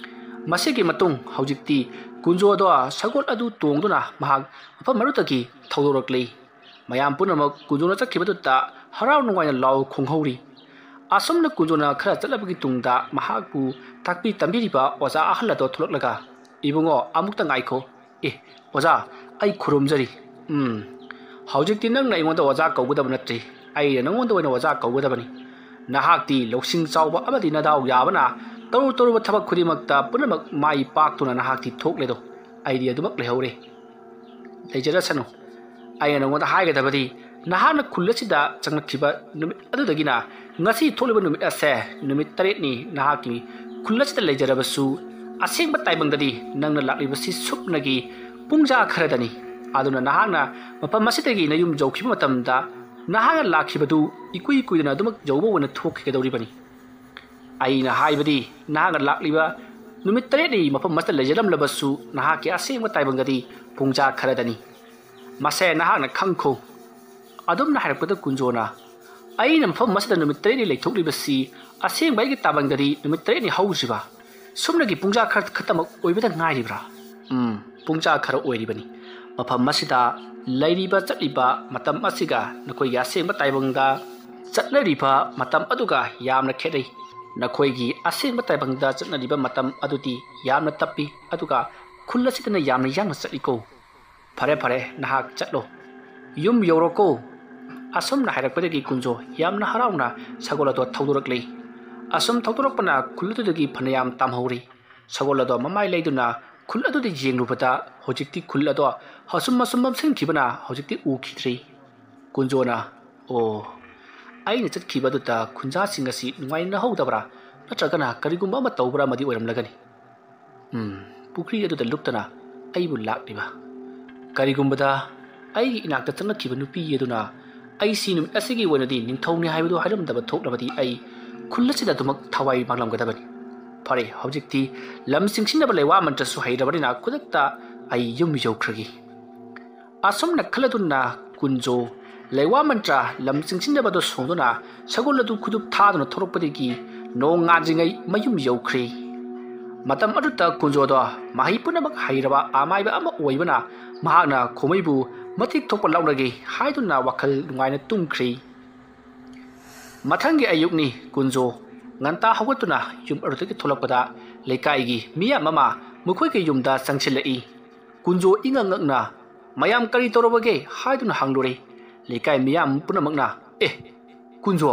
ꯃꯁꯤꯒꯤ ꯃꯇꯨꯡ ꯍꯧꯖꯤꯛꯇꯤ ꯀꯨꯟꯖꯣꯗꯣ ꯁꯒꯣꯜ ꯑꯗꯨ ꯇꯣꯡꯗꯨꯅ ꯃꯍꯥꯛ ꯃꯐꯝ ꯑꯗꯨꯗꯒꯤ ꯊꯧꯗꯣꯔꯛꯂꯤ꯫ ꯃꯌꯥꯝ ꯄꯨꯝꯅꯃꯛ ꯀꯨꯟꯖꯣꯅ ꯆꯠꯈꯤꯕꯗꯨꯗ ꯍꯔꯥꯎ ꯅꯨꯡꯉꯥꯏꯅ ꯂꯥꯎ ꯈꯣꯡꯍꯧꯔꯤ꯫ ꯑꯁꯨꯝꯅ ꯀꯨꯟꯖꯣꯅ ꯈꯔ ꯆꯠꯂꯕꯒꯤ ꯇꯨꯡꯗ ꯃꯍꯥꯛꯄꯨ ꯇꯥꯛꯄꯤ ꯇꯝꯕꯤꯔꯤꯕ ꯑꯣꯖꯥ ꯑꯍꯜ ꯑꯗꯣ ꯊꯣꯛꯂꯛꯂꯒ, "ꯏꯕꯨꯡꯉꯣ, ꯑꯃꯨꯛꯇ ꯉꯥꯏꯈꯣ꯫ ꯑꯦ, ꯑꯣꯖꯥ, ꯑꯩ ꯈꯨꯔꯨꯝꯖꯔꯤ꯫ ꯎꯝ, ꯍꯧꯖꯤꯛꯇꯤ ꯅꯪꯅ ꯑꯩꯉꯣꯟꯗ ꯑꯣꯖꯥ ꯀꯧꯒꯗꯕ ꯅꯠꯇ꯭ꯔꯤ, ꯑꯩꯅ ꯅꯉꯣꯟꯗ ꯑꯣꯏꯅ ꯑꯣꯖꯥ ꯀꯧꯒꯗꯕꯅꯤ꯫ ꯅꯍꯥꯛꯇꯤ ꯂꯧꯁꯤꯡ ꯆꯥꯎꯕ ꯑꯃꯗꯤ ꯅꯗꯥꯎ ꯌꯥꯕꯅ ꯇꯧꯔꯨ ꯇꯧꯔꯨꯕ ꯊꯕꯛ ꯈꯨꯗꯤꯡꯃꯛꯇ ꯄꯨꯝꯅꯃꯛ ꯃꯥꯏ ꯄꯥꯛꯇꯨꯅ ꯅꯍꯥꯛꯇꯤ ꯊꯣꯛꯂꯦꯗꯣ, ꯑꯩꯗꯤ ꯑꯗꯨꯃꯛ ꯂꯩꯍꯧꯔꯦ꯫ ꯂꯩꯖꯔꯁꯅꯨ꯫ ꯑꯩꯅ ꯅꯉꯣꯟꯗ ꯍꯥꯏꯒꯗꯕꯗꯤ, ꯅꯍꯥꯛꯅ ꯈꯨꯜ ꯑꯁꯤꯗ ꯆꯪꯂꯛꯈꯤꯕ ꯅꯨꯃꯤꯠ ꯑꯗꯨꯗꯒꯤꯅ ꯉꯁꯤ ꯊꯣꯛꯂꯤꯕ ꯅꯨꯃꯤꯠ ꯑꯁꯦ ꯅꯨꯃꯤꯠ ꯇꯔꯦꯠꯅꯤ ꯅꯍꯥꯛꯀꯤ ꯈꯨꯜ ꯑꯁꯤꯗ ꯂꯩꯖꯔꯕꯁꯨ, ꯑꯁꯦꯡꯕ ꯇꯥꯏꯕꯪꯗꯗꯤ ꯅꯪꯅ ꯂꯥꯛꯂꯤꯕꯁꯤ ꯁꯨꯞꯅꯒꯤ ꯄꯨꯡꯖꯥ ꯈꯔꯗꯅꯤ꯫ ꯑꯗꯨꯅ ꯅꯍꯥꯛꯅ ꯃꯐꯝ ꯑꯁꯤꯗꯒꯤ ꯅꯌꯨꯝ ꯌꯧꯈꯤꯕ ꯃꯇꯝꯗ ꯅꯍꯥꯛꯅ ꯂꯥꯛꯈꯤꯕꯗꯨ ꯏꯀꯨꯏ ꯀꯨꯏꯗꯅ ꯑꯗꯨꯃꯛ ꯌꯧꯕ ꯑꯣꯏꯅ ꯊꯣꯛꯈꯤꯒꯗꯧꯔꯤꯕꯅꯤ꯫ ꯑꯩꯅ ꯍꯥꯏꯕꯗꯤ, ꯅꯍꯥꯛꯅ ꯂꯥꯛꯂꯤꯕ ꯅꯨꯃꯤꯠ ꯇꯔꯦꯠꯅꯤ ꯃꯐꯝ ꯑꯁꯤꯗ ꯂꯩꯖꯔꯝꯂꯕꯁꯨ, ꯅꯍꯥꯛꯀꯤ ꯑꯁꯦꯡꯕ ꯇꯥꯏꯕꯪꯗꯗꯤ ꯄꯨꯡꯖꯥ ꯈꯔꯗꯅꯤ꯫ ꯃꯁꯦ ꯅꯍꯥꯛꯅ ꯈꯪꯈꯣ꯫" ꯑꯗꯨꯝꯅ ꯍꯥꯏꯔꯛꯄꯗ ꯀꯨꯟꯖꯣꯅ, "ꯑꯩꯅ ꯃꯐꯝ ꯑꯁꯤꯗ ꯅꯨꯃꯤꯠ ꯇꯔꯦꯠꯅꯤ ꯂꯩꯊꯣꯛꯂꯤꯕꯁꯤ ꯑꯁꯦꯡꯕ ꯑꯩꯒꯤ ꯇꯥꯏꯕꯪꯗꯗꯤ ꯅꯨꯃꯤꯠ ꯇꯔꯦꯠꯅꯤ ꯍꯧꯗ꯭ꯔꯤꯕ, ꯁꯨꯞꯅꯒꯤ ꯄꯨꯡꯖꯥ ꯈꯔ ꯈꯛꯇꯃꯛ ꯑꯣꯏꯕꯗ ꯉꯥꯏꯔꯤꯕ꯭ꯔꯥ?" "ꯎꯝ, ꯄꯨꯡꯖꯥ ꯈꯔ ꯑꯣꯏꯔꯤꯕꯅꯤ꯫ ꯃꯐꯝ ꯑꯁꯤꯗ ꯂꯩꯔꯤꯕ ꯆꯠꯂꯤꯕ ꯃꯇꯝ ꯑꯁꯤꯒ ꯅꯈꯣꯏꯒꯤ ꯑꯁꯦꯡꯕ ꯇꯥꯏꯕꯪꯗ ꯆꯠꯅꯔꯤꯕ ꯃꯇꯝ ꯑꯗꯨꯒ ꯌꯥꯝꯅ ꯈꯦꯠꯅꯩ꯫ ꯅꯈꯣꯏꯒꯤ ꯑꯁꯦꯡꯕ ꯇꯥꯏꯕꯪꯗ ꯆꯠꯅꯔꯤꯕ ꯃꯇꯝ ꯑꯗꯨꯗꯤ ꯌꯥꯝꯅ ꯇꯞꯄꯤ, ꯑꯗꯨꯒ ꯈꯨꯜ ꯑꯁꯤꯗꯅ ꯌꯥꯝꯅ ꯌꯥꯡꯅ ꯆꯠꯂꯤꯀꯣ꯫ ꯐꯔꯦ, ꯐꯔꯦ, ꯅꯍꯥꯛ ꯆꯠꯂꯣ꯫ ꯌꯨꯝ ꯌꯧꯔꯣꯀꯣ꯫" ꯑꯁꯨꯝꯅ ꯍꯥꯏꯔꯛꯄꯗꯒꯤ ꯀꯨꯟꯖꯣ ꯌꯥꯝꯅ ꯍꯔꯥꯎꯅ ꯁꯒꯣꯜ ꯑꯗꯣ ꯊꯧꯗꯣꯔꯛꯂꯤ꯫ ꯑꯁꯨꯝ ꯊꯧꯗꯣꯔꯛꯄꯅ ꯈꯨꯜ ꯑꯗꯨꯗꯒꯤ ꯐꯅꯌꯥꯝ ꯇꯥꯝꯍꯧꯔꯤ꯫ ꯁꯒꯣꯜ ꯑꯗꯣ ꯃꯃꯥꯏ ꯂꯩꯗꯨꯅ ꯈꯨꯜ ꯑꯗꯨꯗ ꯌꯦꯡꯂꯨꯕꯗ ꯍꯧꯖꯤꯛꯇꯤ ꯈꯨꯜ ꯑꯗꯣ ꯑꯁꯨꯝ ꯑꯁꯨꯝ ꯃꯝꯁꯤꯟꯈꯤꯕꯅ ꯍꯧꯖꯤꯛꯇꯤ ꯎꯈꯤꯗ꯭ꯔꯤ꯫ ꯀꯨꯟꯖꯣꯅ, "ꯑꯣ, ꯑꯩꯅ ꯆꯠꯈꯤꯕ ꯑꯗꯨꯗ ꯈꯨꯟꯖꯥꯁꯤꯡ ꯑꯁꯤ ꯅꯨꯡꯉꯥꯏꯅꯍꯧꯗꯕ꯭ꯔꯥ, ꯅꯠꯇ꯭ꯔꯒꯅ ꯀꯔꯤꯒꯨꯝꯕ ꯑꯃ ꯇꯧꯕ꯭ꯔꯥ ꯑꯃꯗꯤ ꯑꯣꯏꯔꯝꯂꯒꯅꯤ꯫ ꯎꯝ, ꯄꯨꯈ꯭ꯔꯤ ꯑꯗꯨꯗ ꯂꯨꯞꯇꯅ ꯑꯩꯕꯨ ꯂꯥꯛꯂꯤꯕ꯫ ꯀꯔꯤꯒꯨꯝꯕꯗ ꯑꯩꯒꯤ ꯏꯅꯥꯛꯇ ꯆꯪꯂꯛꯈꯤꯕ ꯅꯨꯄꯤ ꯑꯗꯨꯅ ꯑꯩꯁꯤ ꯅꯨꯃꯤꯠ ꯑꯁꯤꯒꯤ ꯑꯣꯏꯅꯗꯤ ꯅꯤꯡꯊꯧꯅꯤ ꯍꯥꯏꯕꯗꯨ ꯍꯥꯏꯔꯝꯗꯕ ꯊꯣꯛꯂꯕꯗꯤ ꯑꯩ ꯈꯨꯜ ꯑꯁꯤꯗ ꯑꯗꯨꯃꯛ ꯊꯋꯥꯏ ꯃꯥꯡꯂꯝꯒꯗꯕꯅꯤ꯫ ꯐꯔꯦ, ꯍꯧꯖꯤꯛꯇꯤ ꯂꯝ ꯆꯤꯡꯁꯤꯟꯅꯕ ꯂꯩꯋꯥ ꯃꯟꯇ꯭ꯔꯁꯨ ꯍꯩꯔꯕꯅꯤꯅ ꯈꯨꯗꯛꯇ ꯑꯩ ꯌꯨꯝ ꯌꯧꯈ꯭ꯔꯒꯦ꯫ ꯑꯁꯨꯝꯅ ꯈꯜꯂꯗꯨꯅ ꯀꯨꯟꯖꯣ ꯂꯩꯋꯥ ꯃꯟꯇ꯭ꯔ ꯂꯝ ꯆꯤꯡꯁꯤꯟꯅꯕꯗꯣ ꯁꯣꯡꯗꯨꯅ ꯁꯒꯣꯜ ꯑꯗꯨ ꯈꯨꯗꯨꯞ ꯊꯥꯗꯨꯅ ꯊꯣꯛꯂꯛꯄꯗꯒꯤ ꯅꯣꯡ ꯉꯥꯟꯗ꯭ꯔꯤꯉꯩ ꯃꯌꯨꯝ ꯌꯧꯈ꯭ꯔꯦ꯫ ꯃꯇꯝ ꯑꯗꯨꯗ ꯀꯨꯟꯖꯣꯗꯣ ꯃꯍꯩ ꯄꯨꯝꯅꯃꯛ ꯍꯩꯔꯕ ꯑꯃꯥꯏꯕ ꯑꯃ ꯑꯣꯏꯕꯅ ꯃꯍꯥꯛꯅ ꯈꯣꯃꯩꯕꯨ ꯃꯇꯤꯛ ꯊꯣꯛꯄ ꯂꯧꯔꯒꯦ ꯍꯥꯏꯗꯨꯅ ꯋꯥꯈꯜ ꯅꯨꯡꯉꯥꯏꯅ ꯇꯨꯝꯈ꯭ꯔꯤ꯫ ꯃꯊꯪꯒꯤ ꯑꯌꯨꯛꯅꯤ꯫ ꯀꯨꯟꯖꯣ ꯉꯟꯇꯥ ꯍꯧꯒꯠꯇꯨꯅ ꯌꯨꯝ ꯑꯗꯨꯗꯒꯤ ꯊꯣꯛꯂꯛꯄꯗ ꯂꯩꯀꯥꯏꯒꯤ ꯃꯤꯌꯥꯝ ꯑꯃ ꯃꯈꯣꯏꯒꯤ ꯌꯨꯝꯗ ꯆꯪꯁꯤꯜꯂꯛꯏ꯫ ꯀꯨꯟꯖꯣ ꯏꯉꯛ ꯉꯛꯅ, "ꯃꯌꯥꯝ ꯀꯔꯤ ꯇꯧꯔꯕꯒꯦ?" ꯍꯥꯏꯗꯨꯅ ꯍꯪꯂꯨꯔꯦ꯫ ꯂꯩꯀꯥꯏ ꯃꯤꯌꯥꯝ ꯄꯨꯝꯅꯃꯛꯅ, "ꯑꯦ, ꯀꯨꯟꯖꯣ,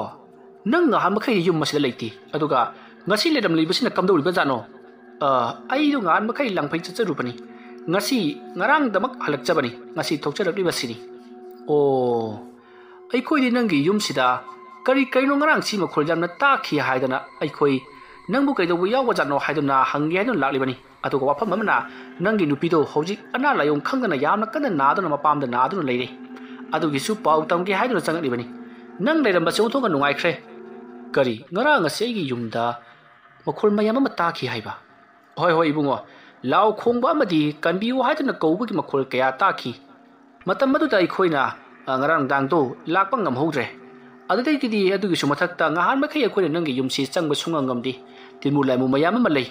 ꯅꯪ ꯉꯍꯥꯟ ꯃꯈꯩ ꯌꯨꯝ ꯑꯁꯤꯗ ꯂꯩꯇꯦ, ꯑꯗꯨꯒ ꯉꯁꯤ ꯂꯩꯔꯝꯂꯤꯕꯁꯤꯅ ꯀꯝꯗꯧꯔꯤꯕꯖꯥꯠꯅꯣ?" "ꯑ, ꯑꯩꯗꯣ ꯉꯍꯥꯟ ꯃꯈꯩ ꯂꯥꯡꯐꯩ ꯆꯠꯆꯔꯨꯕꯅꯤ, ꯉꯁꯤ ꯉꯔꯥꯡꯗꯃꯛ ꯍꯜꯂꯛꯆꯕꯅꯤ, ꯉꯁꯤ ꯊꯣꯛꯆꯔꯛꯂꯤꯕꯁꯤꯅꯤ꯫" "ꯑꯣ, ꯑꯩꯈꯣꯏꯗꯤ ꯅꯪꯒꯤ ꯌꯨꯝꯁꯤꯗ ꯀꯔꯤ ꯀꯔꯤꯅꯣ ꯉꯔꯥꯡꯁꯤ ꯃꯈꯣꯜ ꯌꯥꯝꯅ ꯇꯥꯈꯤ ꯍꯥꯏꯗꯅ ꯑꯩꯈꯣꯏ ꯅꯪꯕꯨ ꯀꯩꯗꯧꯕ ꯌꯥꯎꯕꯖꯥꯠꯅꯣ ꯍꯥꯏꯗꯨꯅ ꯍꯪꯒꯦ ꯍꯥꯏꯗꯨꯅ ꯂꯥꯛꯂꯤꯕꯅꯤ꯫ ꯑꯗꯨꯒ ꯋꯥꯐꯝ ꯑꯃꯅ, ꯅꯪꯒꯤ ꯅꯨꯄꯤꯗꯣ ꯍꯧꯖꯤꯛ ꯑꯅꯥ ꯂꯥꯏꯌꯣꯡ ꯈꯪꯗꯅ ꯌꯥꯝꯅ ꯀꯟꯅ ꯅꯥꯗꯨꯅ ꯃꯄꯥꯝꯗ ꯅꯥꯗꯨꯅ ꯂꯩꯔꯦ꯫ ꯑꯗꯨꯒꯤꯁꯨ ꯄꯥꯎ ꯇꯝꯒꯦ ꯍꯥꯏꯗꯨꯅ ꯆꯪꯉꯛꯂꯤꯕꯅꯤ꯫ ꯅꯪ ꯂꯩꯔꯝꯕꯁꯦ ꯑꯣꯟꯊꯣꯛꯅ ꯅꯨꯡꯉꯥꯏꯈ꯭ꯔꯦ꯫" "ꯀꯔꯤ? ꯉꯔꯥꯡ ꯑꯁꯤ ꯑꯩꯒꯤ ꯌꯨꯝꯗ ꯃꯈꯣꯜ ꯃꯌꯥꯝ ꯑꯃ ꯇꯥꯈꯤ ꯍꯥꯏꯕ?" "ꯍꯣꯏ, ꯍꯣꯏ, ꯏꯕꯨꯡꯉꯣ, ꯂꯥꯎ ꯈꯣꯡꯕ ꯑꯃꯗꯤ ꯀꯟꯕꯤꯌꯨ ꯍꯥꯏꯗꯨꯅ ꯀꯧꯕꯒꯤ ꯃꯈꯣꯜ ꯀꯌꯥ ꯇꯥꯈꯤ꯫ ꯃꯇꯝ ꯑꯗꯨꯗ ꯑꯩꯈꯣꯏꯅ, ꯑ, ꯉꯔꯥꯡ ꯅꯨꯡꯗꯥꯡꯗꯣ ꯂꯥꯛꯄ ꯉꯝꯍꯧꯗ꯭ꯔꯦ꯫ ꯑꯗꯨꯗꯒꯤꯗꯤ ꯑꯗꯨꯒꯤꯁꯨ ꯃꯊꯛꯇ ꯉꯍꯥꯟ ꯃꯈꯩ ꯑꯩꯈꯣꯏꯅ ꯅꯪꯒꯤ ꯌꯨꯝꯁꯤ ꯆꯪꯕ ꯁꯨꯡꯉꯝ ꯉꯝꯗꯦ꯫ ꯇꯤꯟꯃꯨ ꯂꯥꯏꯃꯨ ꯃꯌꯥꯝ ꯑꯃ ꯂꯩ꯫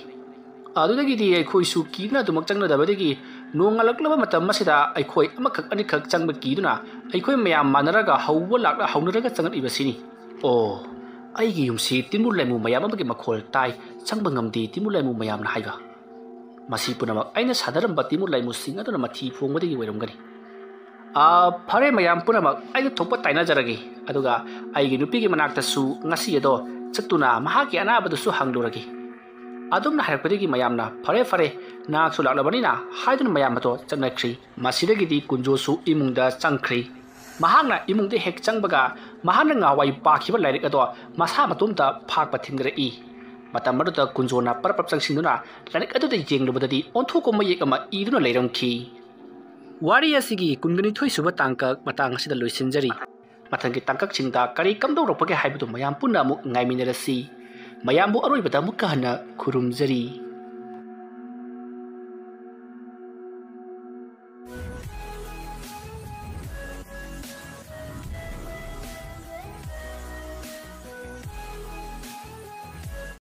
ꯑꯗꯨꯗꯒꯤꯗꯤ ꯑꯩꯈꯣꯏꯁꯨ ꯀꯤꯗꯨꯅ ꯑꯗꯨꯃꯛ ꯆꯪꯅꯗꯕꯗꯒꯤ ꯅꯣꯡꯉꯥꯜꯂꯛꯂꯕ ꯃꯇꯝ ꯑꯁꯤꯗ ꯑꯩꯈꯣꯏ ꯑꯃꯈꯛ ꯑꯅꯤꯈꯛ ꯆꯪꯕ ꯀꯤꯗꯨꯅ ꯑꯩꯈꯣꯏ ꯃꯌꯥꯝ ꯃꯥꯟꯅꯔꯒ ꯍꯧꯕ ꯂꯥꯛꯂ ꯍꯧꯅꯔꯒ ꯆꯪꯂꯛꯂꯤꯕꯁꯤꯅꯤ꯫" "ꯑꯣ, ꯑꯩꯒꯤ ꯌꯨꯝꯁꯤ ꯇꯤꯟꯃꯨ ꯂꯥꯏꯃꯨ ꯃꯌꯥꯝ ꯑꯃꯒꯤ ꯃꯈꯣꯜ ꯇꯥꯏ, ꯆꯪꯕ ꯉꯝꯗꯦ ꯇꯤꯟꯃꯨ ꯂꯥꯏꯃꯨ ꯃꯌꯥꯝꯅ ꯍꯥꯏꯕ꯫ ꯃꯁꯤ ꯄꯨꯝꯅꯃꯛ ꯑꯩꯅ ꯁꯥꯟꯅꯔꯝꯕ ꯇꯤꯟꯃꯨ ꯂꯥꯏꯃꯨꯁꯤꯡ ꯑꯗꯨꯅ ꯃꯊꯤ ꯐꯣꯡꯕꯗꯒꯤ ꯑꯣꯏꯔꯝꯒꯅꯤ꯫ ꯑꯥ, ꯐꯔꯦ, ꯃꯌꯥꯝ ꯄꯨꯝꯅꯃꯛ ꯑꯩꯅ ꯊꯣꯛꯄ ꯇꯥꯏꯅꯖꯔꯒꯦ, ꯑꯗꯨꯒ ꯑꯩꯒꯤ ꯅꯨꯄꯤꯒꯤ ꯃꯅꯥꯛꯇꯁꯨ ꯉꯁꯤ ꯑꯗꯣ ꯆꯠꯇꯨꯅ ꯃꯍꯥꯛꯀꯤ ꯑꯅꯥꯕꯗꯨꯁꯨ ꯍꯪꯂꯨꯔꯒꯦ꯫" ꯑꯗꯨꯝꯅ ꯍꯥꯏꯔꯛꯄꯗꯒꯤ ꯃꯌꯥꯝꯅ, "ꯐꯔꯦ, ꯐꯔꯦ, ꯅꯍꯥꯛꯁꯨ ꯂꯥꯛꯂꯕꯅꯤꯅ" ꯍꯥꯏꯗꯨꯅ ꯃꯌꯥꯝ ꯑꯗꯣ ꯆꯠꯅꯈ꯭ꯔꯤ꯫ ꯃꯁꯤꯗꯒꯤꯗꯤ ꯀꯨꯟꯖꯣꯁꯨ ꯏꯃꯨꯡꯗ ꯆꯪꯈ꯭ꯔꯤ꯫ ꯃꯍꯥꯛꯅ ꯏꯃꯨꯡꯗ ꯍꯦꯛ ꯆꯪꯕꯒ ꯃꯍꯥꯛꯅ ꯉꯍꯥꯟꯋꯥꯏ ꯄꯥꯈꯤꯕ ꯂꯥꯏꯔꯤꯛ ꯑꯗꯣ ꯃꯁꯥ ꯃꯇꯣꯝꯇ ꯐꯥꯛꯄ ꯊꯤꯟꯒꯠꯂꯛꯏ꯫ ꯃꯇꯝ ꯑꯗꯨꯗ ꯀꯨꯟꯖꯣꯅ ꯄꯔꯞ ꯄꯔꯞ ꯆꯪꯁꯤꯟꯗꯨꯅ ꯂꯥꯏꯔꯤꯛ ꯑꯗꯨꯗ ꯌꯦꯡꯂꯨꯕꯗꯗꯤ ꯑꯣꯟꯊꯣꯛꯄ ꯃꯌꯦꯛ ꯑꯃ ꯏꯗꯨꯅ ꯂꯩꯔꯝꯈꯤ꯫ ꯋꯥꯔꯤ ꯑꯁꯤꯒꯤ ꯀꯨꯟꯒ ꯅꯤꯊꯣꯏ ꯁꯨꯕ ꯇꯥꯡꯀꯛ ꯃꯇꯥꯡ ꯑꯁꯤꯗ ꯂꯣꯏꯁꯤꯟꯖꯔꯤ꯫ ꯃꯊꯪꯒꯤ ꯇꯥꯡꯀꯛꯁꯤꯡꯗ ꯀꯔꯤ ꯀꯝꯗꯧꯔꯛꯄꯒꯦ ꯍꯥꯏꯕꯗꯨ ꯃꯌꯥꯝ ꯄꯨꯟꯅ ꯑꯃꯨꯛ ꯉꯥꯏꯃꯤꯟꯅꯔꯁꯤ꯫ ꯃꯌꯥꯝꯕꯨ ꯑꯔꯣꯏꯕꯗ ꯑꯃꯨꯛꯀ ꯍꯟꯅ ꯈꯨꯔꯨꯝꯖꯔꯤ꯫